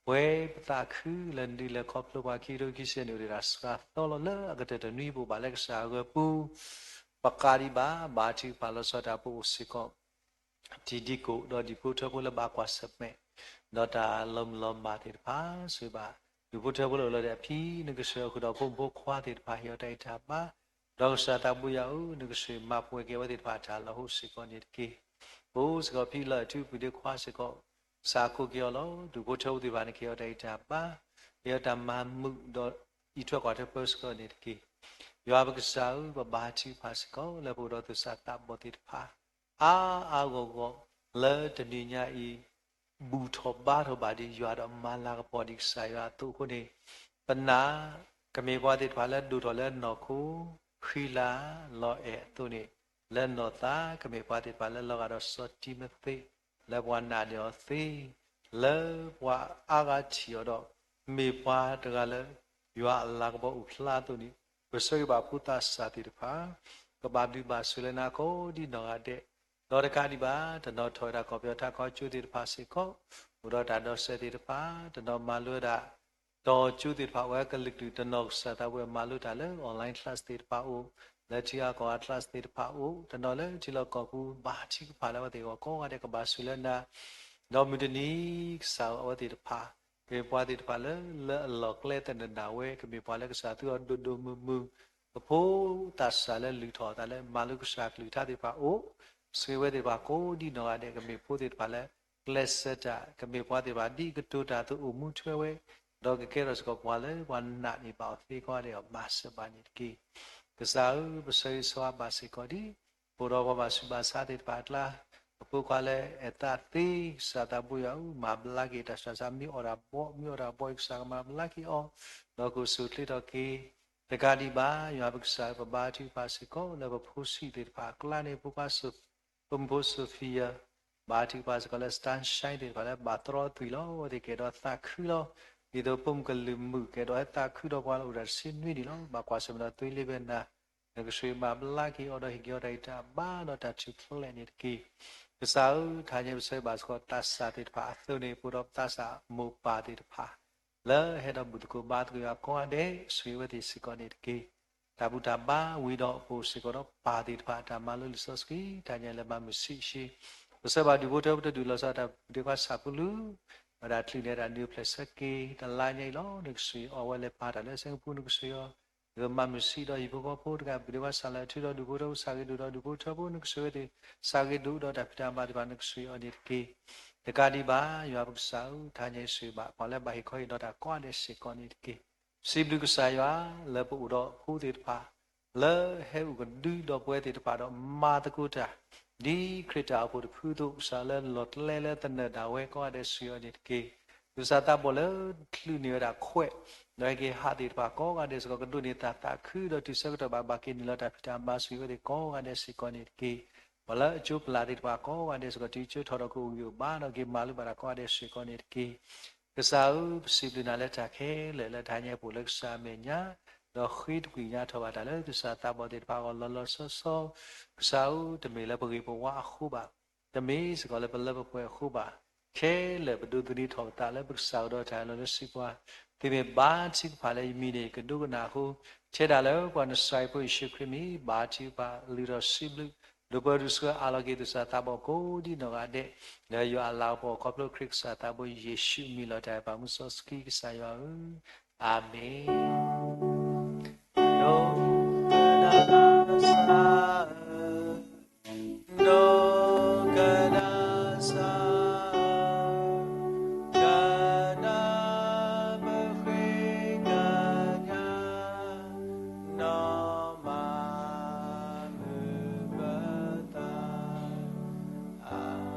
ပဝဲပသးခုလၢနဒုးလဲၤခီဖျိပှၤခံကထိခံဆံယဲၢ်န့ၣ် အိၣ်ဒီးတၢ်စှၤသီလီၤလၢအကတၢၢ်တနွံ ပအိၣ်ဘၣ်လၢကစၢ်အဂီၤပူၤ, ပကးဒံးဘၣ် ဘါထုကဖၣ်လီၤဆီဒၣ်တၢ် ပအိၣ်စ့ၢ်ကီး တံၤဒံကိၣ် ဒီးဒူၣ်ဖိထၢဖိလၢဘၣ်ကွၢ်ဆၢၣ်မဲာ် ဒီးတၢ်လီၤမုၢ်လီၤမၢ်သ့ၣ်တဖၣ် ဆိၣ်ဂ့ၤဘၣ် ဒူၣ်ဖိထၢဖိလၢအိၣ်လၢဒဲးအဖံ နကဆှၢအီၤဃုာ်ဒီးဖိမုၣ်ဖိခွါသ့ၣ်တဖၣ် ဟ့ၣ်အီၤတၢ်ဂံၢ်တၢ်ဘါ, ဒီးကစၢ်သးဘိယွၤဧၢ, နကဆှၢမၤပှဲၤက့ၤအဝဲသ့ၣ်တဖၣ်အတၢ်လီၢ်အိၣ်စ့ၢ်ကီးန့ၣ်တက့ၢ်. ပအိၣ်စ့ၢ်ကီးဖံလီၤအဲၣ်ထူဖုဒ့ခွါစ့ၢ်ကီး ကစၢ်အခိၣ်က့ၤအီၤလီၤ. ဒူၣ်ဖိထၢဖိသ့ၣ်တဖၣ်န့ၣ် ကဟ့ၣ်အီၤတၢ်ဂံၢ်တၢ်ဘါ, ဟ့ၣ်အီၤတၢ်မၤမုာ်ဒီးအံးထွဲကွၢ်ထွဲပၢဆှၢအီၤန့ၣ်တက့ၢ်. ယွၤပကစၢ်ဧၢ, ပဘါထုကဖၣ်စ့ၢ်ကီး လၢပအိၣ်ဒီးသူၣ်စၢ်သးဘီၣ်သ့ၣ်တဖၣ် အါအါဂီၢ်ဂီၢ် လၢတနံၤညါအံၤ ဘူၣ်ထီၣ်ဘါထီၣ်ဘၣ်ဒံးယွၤဒီးမၤလၤကပီၤဒံးကစၢ်ယွၤအသိးအဃိန့ၣ်, ပနာ် ကမ့ၢ်ပှၤသ့ၣ်တဖၣ်လၢဒိၣ်ထီၣ်လၢနီၢ်ခိ ဃံလၤလီၤအဲၣ်အသိးန့ၣ်, လၢနီၢ်သး ကမ့ၢ်ပှၤသ့ၣ်တဖၣ်လၢလီၤဂာ်ဒီးစီၤတံၤမသ့း လၢပှၤနာ်န့ၢ်အီၤသ့, လၢပှၤအါဂၤထံၣ်အီၤဒီး မ့ၢ်ပှၤတဂၤလၢ ယွၤအလၤကပီၤအိၣ်ဖျါအသိးန့ၣ်, ပဆၢဂ့ၤဘၣ်ဖိသးစၢ်သ့ၣ်တဖၣ် ကဘၣ်ဘျုးဘၣ်ဆိၣ်လၢနၤကိးဒ်နီၢ်ဂၤဒဲး, ဒီးတကးဒံးဘၣ် တနီၤထီၣ်ဝဲဒၣ်ကီၢ်ပယီၤထးခီကၠိသ့ၣ်တဖၣ်စ့ၢ်ကီး, အိၣ်ဒီးတၢ်ဒီးစဲးသ့ၣ်တဖၣ်, တနီၤမၤလိဝဲဒၣ် တီၤကၠိသ့ၣ်တဖၣ် အဝဲကလုာ်ကလုာ် တနီၤကစၢ်သးဝဲမၤလိတၢ်လၢ online class သ့ၣ်တဖၣ်အိၣ်, လၢထံဂၤကီၢ်ဂၤ class သ့ၣ်တဖၣ်အိၣ်, တနီၤလၢထံလီၢ်ကီၢ်ပူၤ ဘါထုကဖၣ်လၢအဝဲသ့ၣ်အဂီၢ်ကိးဂၤဒဲး ကဘၣ်ဆိၣ်လၢနၤ, ဒီးမုၢ်တနံၤကစၢ်ဧၢ အဝဲသ့ၣ်တဖၣ် ကမ့ၢ်ပှၤသ့ၣ်တဖၣ်လၢ လၢအလီၢ်ကျဲသနၢၣ်ဒၣ်ဝဲ ကမ့ၢ်ပှၤလၢကစၢ်သုအီၤဒိၣ်ဒိၣ်မုၢ်မုၢ်, ကဖိသးစၢ်လၢလုၢ်ထီၣ်အသးလၢမၤလိကစၢ်ကလုၢ်ကထါသ့ၣ်တဖၣ်အိၣ်, ဆိၣ်ဂ့ၤဝဲသ့ၣ်တဖၣ်ကိးဒ်နီၢ်ဂၤဒဲး ကမ့ၢ်ဖိသ့ၣ်တဖၣ်လၢ ကျဲးစၢးတၢ်, ကမ့ၢ်ပှၤသ့ၣ်တဖၣ်ဒ်ကတိၤတၢ်အသိးအိၣ်မူထွဲဝဲ, ဒီးကကဲထီၣ်စ့ၢ်ကီးပှၤလၢပှၤနာ်န့ၢ်ဘၣ်အီၤသ့ကိးဂၤဒဲးအဂီၢ် မၤစၢၤဘၣ်န့ၣ်တက့ၢ်. ကစၢ်ဧၢ, ပဆၢဂ့ၤဆၢဝါဘၣ်စ့ၢ်ကီးဒ် ပအိၣ်ဒီးပှၤဘၣ်ဆူးဘၣ်ဆါသ့ၣ်တဖၣ်အကျါ, အဖိခွါလၢအဲၣ်သးသ့ ကစၢ်သးဘိယွၤဧၢ, မၤဘျါက့ၤတၢ်ဆှၢဆါ မ့ၢ်အီၣ်တၢ်ဘှီ မ့ၢ်အီၣ်တၢ်ဘှီအံၤ ကစၢ်ကမၤဘျါက့ၤအီၤ, ဒီးကအိၣ်ဆူၣ်အိၣ်ချ့ထီၣ်က့ၤ, တကးဒံးဘၣ် ယွၤပကစၢ်ဧၢ, ပဘါထုကဖၣ်စ့ၢ်ကီး လၢပဖိဆံးသ့ၣ်တဖၣ်အကျါန့ၣ် ဖိခွါ ဖိမုၣ်ဖိ Sophia, ဘါထုကဖၣ်စ့ၢ်ကီးလၢ Sunshine သ့ၣ်တဖၣ်လၢဘၣ်သရီအသွံၣ်လီၤ, အဝဲသ့ၣ်ကအဲၣ်ဒိးသးခုလီၤ, ဒ်သိးဖိမုၣ်ကလုာ်မုာ် ကအဲၣ်ဒိးဟဲသးခုဒီးပှၤလၢအိၣ်ဒီးတဆံနွံနံၣ်လီၤ, ဘၣ်ကွၢ်ဆၢၣ်မဲာ်ဒီးသွံၣ်လံဝဲနၤ, နကဆှၢမၤဘျါက့ၤအီၤဒီးဟ့ၣ်က့ၤအီၤတၢ်ဂံၢ်တၢ်ဘါဒီးတၢ်ထူၣ်ဖျဲးန့ၣ်တက့ၢ်. ကစၢ်ဧၢ, ထါညါပဆၢဘၣ်စ့ၢ်ကီးသးစၢ်သ့ၣ်တဖၣ်အသိးန့ၣ် ပအိၣ်ဒီးပသးစၢ်မိၢ်ပၢ်သ့ၣ်တဖၣ် လၢအဟဲဒီးဘူၣ်သကိးဘါသကိးယွၤကိးဂၤဒဲး ဆိၣ်ဂ့ၤဝဲသ့ၣ်စ့ၢ်ကီးန့ၣ်တက့ၢ်. တၢ်ဘူၣ်တၢ်ဘါဝံၤဒီး ပအိၣ်စ့ၢ်ကီးဒီးပၢ်သ့ၣ်တဖၣ်အတၢ်မၤလိလံာ်စီဆှံ တၢ်ညါလၢမၤမုာ်ဆံးဆံး, ပဆၢဘၣ်ဒူၣ်ဖိထၢဖိတဒူၣ်လီၤဆီဒၣ်တၢ် ဒ့ခွါဆၣ်ဖိလူၤ ဝဲဒၣ်တချုးန့ၣ် တၢ်နုာ်ဖျဲၣ်ဆၢက့ၤ တလါညါအံၤလီၤ. နကဆိၣ်ဂ့ၤအီၤဝဲလၢပၢ်တၢ်လၢအဆၢကပူၤ နကဆိၣ်ဂ့ၤအီၤ ဂ့ၤမၤမုာ်ဆံးဒီးဟံၣ်ဖိဃီဖိတဂၤ ပဒိၣ်ဝါစၢ်လၢအထုးဒီးဒူၣ်ဖိထၢဖိ ဆၢ်ဂ့ၤဒိၣ်ဒီးဒူၣ်ဖိထၢဖိ ဆၢ်ဂ့ၤဒိၣ်ဒီးတၢ်ဖံးတၢ်မၤသ့ၣ်တဖၣ် နကဆိၣ်ဂ့ၤအီၤန့ၣ်တက့ၢ်. တကးဒံးဘၣ် ယွၤပကစၢ်ဧၢ, တဟါညါအံၤဆိၣ်ဂ့ၤဘၣ် ပှၤလၢဘၣ်ဟ့ၣ်ခီဟ့ၣ်နီၤတၢ်ကိးဂၤဒဲးစ့ၢ်ကီးန့ၣ်တက့ၢ်. ပစံးဘျုးကစၢ်ယွၤ လၢပအိၣ်ဒီးဖိသ့ၣ်တဖၣ် လၢဟဲအိၣ်ကဒုဒီးပဝဲသ့ၣ်တဖၣ်ဒီးမၤသကိးတၢ် ဒ်ခရံာ်တၢ်အိၣ်ဖှိၣ်တဖုအသိး ကစၢ်လၢလီၢ်ကျဲလၢသနၢၣ်ဒၣ်ဝဲ ကိးဂၤဒဲးဆိၣ်ဂ့ၤအီၤန့ၣ်တက့ၢ်. ကစၢ်သးဘီၣ်လၢချုးန့ၢ်ဝဲဒၣ်ခွဲး ဒီးဟဲက့ၤဟးသ့ၣ်တဖၣ်ကိးဂၤဒဲးစ့ၢ်ကီး ကဒိးန့ၢ်တၢ်သးခုဒီးတုၤဆၢကတီၢ်ဘၣ် ဘၣ်က့ၤနုာ်လီၤတၢ်ဖံးတၢ်မၤ ဆိၣ်ဂ့ၤအီၤသ့ၣ်ကိးဂၤဒဲးစ့ၢ်ကီးန့ၣ်တက့ၢ်. ပှၤလၢအကၠိပလၢ်သ့ၣ်တဖၣ်ကိးဂၤဒဲးစ့ၢ်ကီး တုၤကၠိထီၣ်ဒီးကအိၣ်ဂံၢ်အိၣ်ဘါဒီးက့ၤမၤလိဘၣ်တၢ်ကိးဂၤဒဲးစ့ၢ်ကီးန့ၣ်တက့ၢ်. ကစၢ်ဧၢ, ပစံးဘျုးနၤလၢတၢ်ခဲလၢာ် လၢတဟါညါပအိၣ်လၢကစၢ်အမဲာ်ညါ ဒီးဃ့တကွံာ်ညါထီၣ်ဘၣ်တၢ်လၢကစၢ်သးဘီၣ်သ့ၣ်တဖၣ်အဂီၢ်လီၤလီၤဆီဆီ, ကစၢ်ဧၢ, တမ့ၢ်လၢပဂ့ၤပဝါအဃိဘၣ်, တမ့ၢ်စ့ၢ်ကီးလၢပလၢပပှဲၤအဃိဘၣ်, ခဲလၢာ်ပဒိးသန့ၤထီၣ်ပသးလၢပကစၢ်ကဒီးတၢ်အၢၣ်လီၤလၢစံးပှၤ, သုမ့ၢ်ဘါထုကဖၣ်လၢယမံၤန့ၣ် ယကဒိကနၣ်အဃိ, ထဲဒၣ်လၢပှၤနစၢ်ယွၤဖိယ့ၣ်ၡူးခရံာ်မံၤ ဘါထုကဖၣ်လုၢ်ထီၣ်စံးဘျုး, ဒိးပၢဒိးဆှၢအးလီၤက့ၤသူၣ်စၢ်သးဘီၣ်ကိးဒံနီၢ်ဂၤဒဲး, လၢယွၤအလၤကပီၤခီဖျိခရံာ်ကစၢ်သးဘိယ့ၣ်ၡူးအမံၤလီၤတၢ်ပာ်မူစီဆှံကစၢ်ယွၤဧၢ, အၤမ့ၣ်. ဒိကနၣ်စၢ်ဧၢ, ဒိကနၣ်စၢ်ဧၢ, ကနၣ်ပဃ့ကညး, နီၢ်မၤမုာ်ပသး, အၤမ့ၣ်.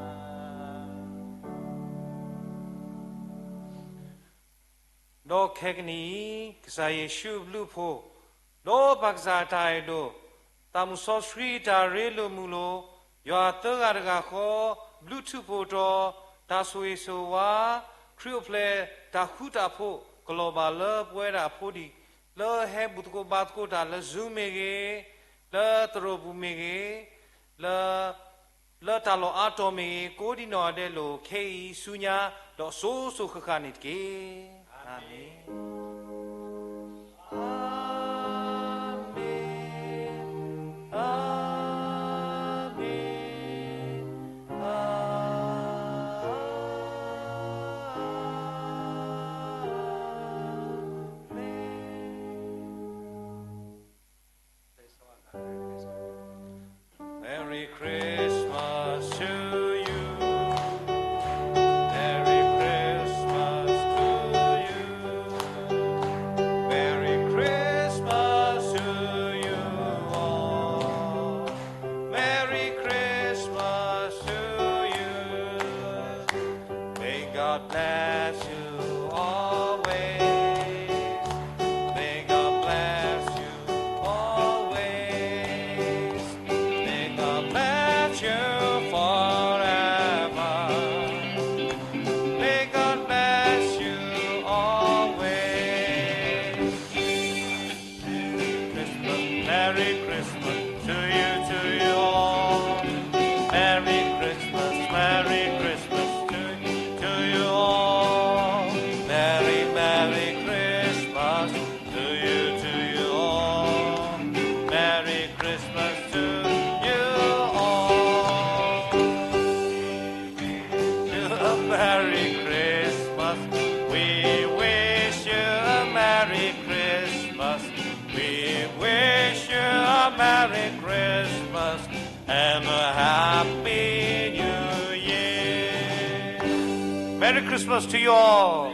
ဒီးခဲကနံၣ်အံၤ ကစၢ်ယ့ၣ်ၡူးအဘျုးအဖှိၣ်, ဒီးပၢ်ကစၢ်အတၢ်အဲၣ်ဒိၣ်, သးမုၣ်စီဆှံတၢ်ရ့လိာ်မုာ်လိာ်, ယွၤသၢဂၤတဂၤဃီ, ဘျုးထူးဖှိၣ်တီၤ, တၢ်ဆိၣ်ဂ့ၤဆိၣ်ဝါ, ခရံာ်အိၣ်ဖျဲၣ်တၢ်ဃူတၢ်ဖိး ကလီၤဘၣ်လၢပဝဲဒၣ်အဖိဒံး, လၢဟဲဘူၣ်သကိးဘါသကိးတၢ်လၢ Zoom မ့ၢ်ဂ့ၤ, လၢသရိာ်ပူၤမ့ၢ်ဂ့ၤ, လၢ လၢတၢ်လီၢ်အါတီၢ်မ့ၢ်ဂ့ၤ, ကိးဒံနီၢ်ဂၤဒဲးလိာ်ခဲအံၤဆူညါ, ဒီးစိၤစိၤဃၣ်ဃၣ်န့ၣ်တက့ၢ်. အၤမ့ၣ်. အၤမ့ၣ်, အၤမ့ၣ်, အၤမ့ၣ်. Merry Christmas to you. Merry Christmas to you. Merry Christmas to you all. Merry Christmas to you. May God bless you always. May God bless you always. May God bless you forever. May God bless you always. Christmas, Merry Christmas to you, to you all. Merry Christmas, Merry Christmas to you, to you all. Merry, Merry Christmas to you, to you all. Merry Christmas to you all. You a Merry Christmas. We wish you a Merry Christmas. We wish you a Merry Christmas and a Happy New Year. Merry Christmas to you all.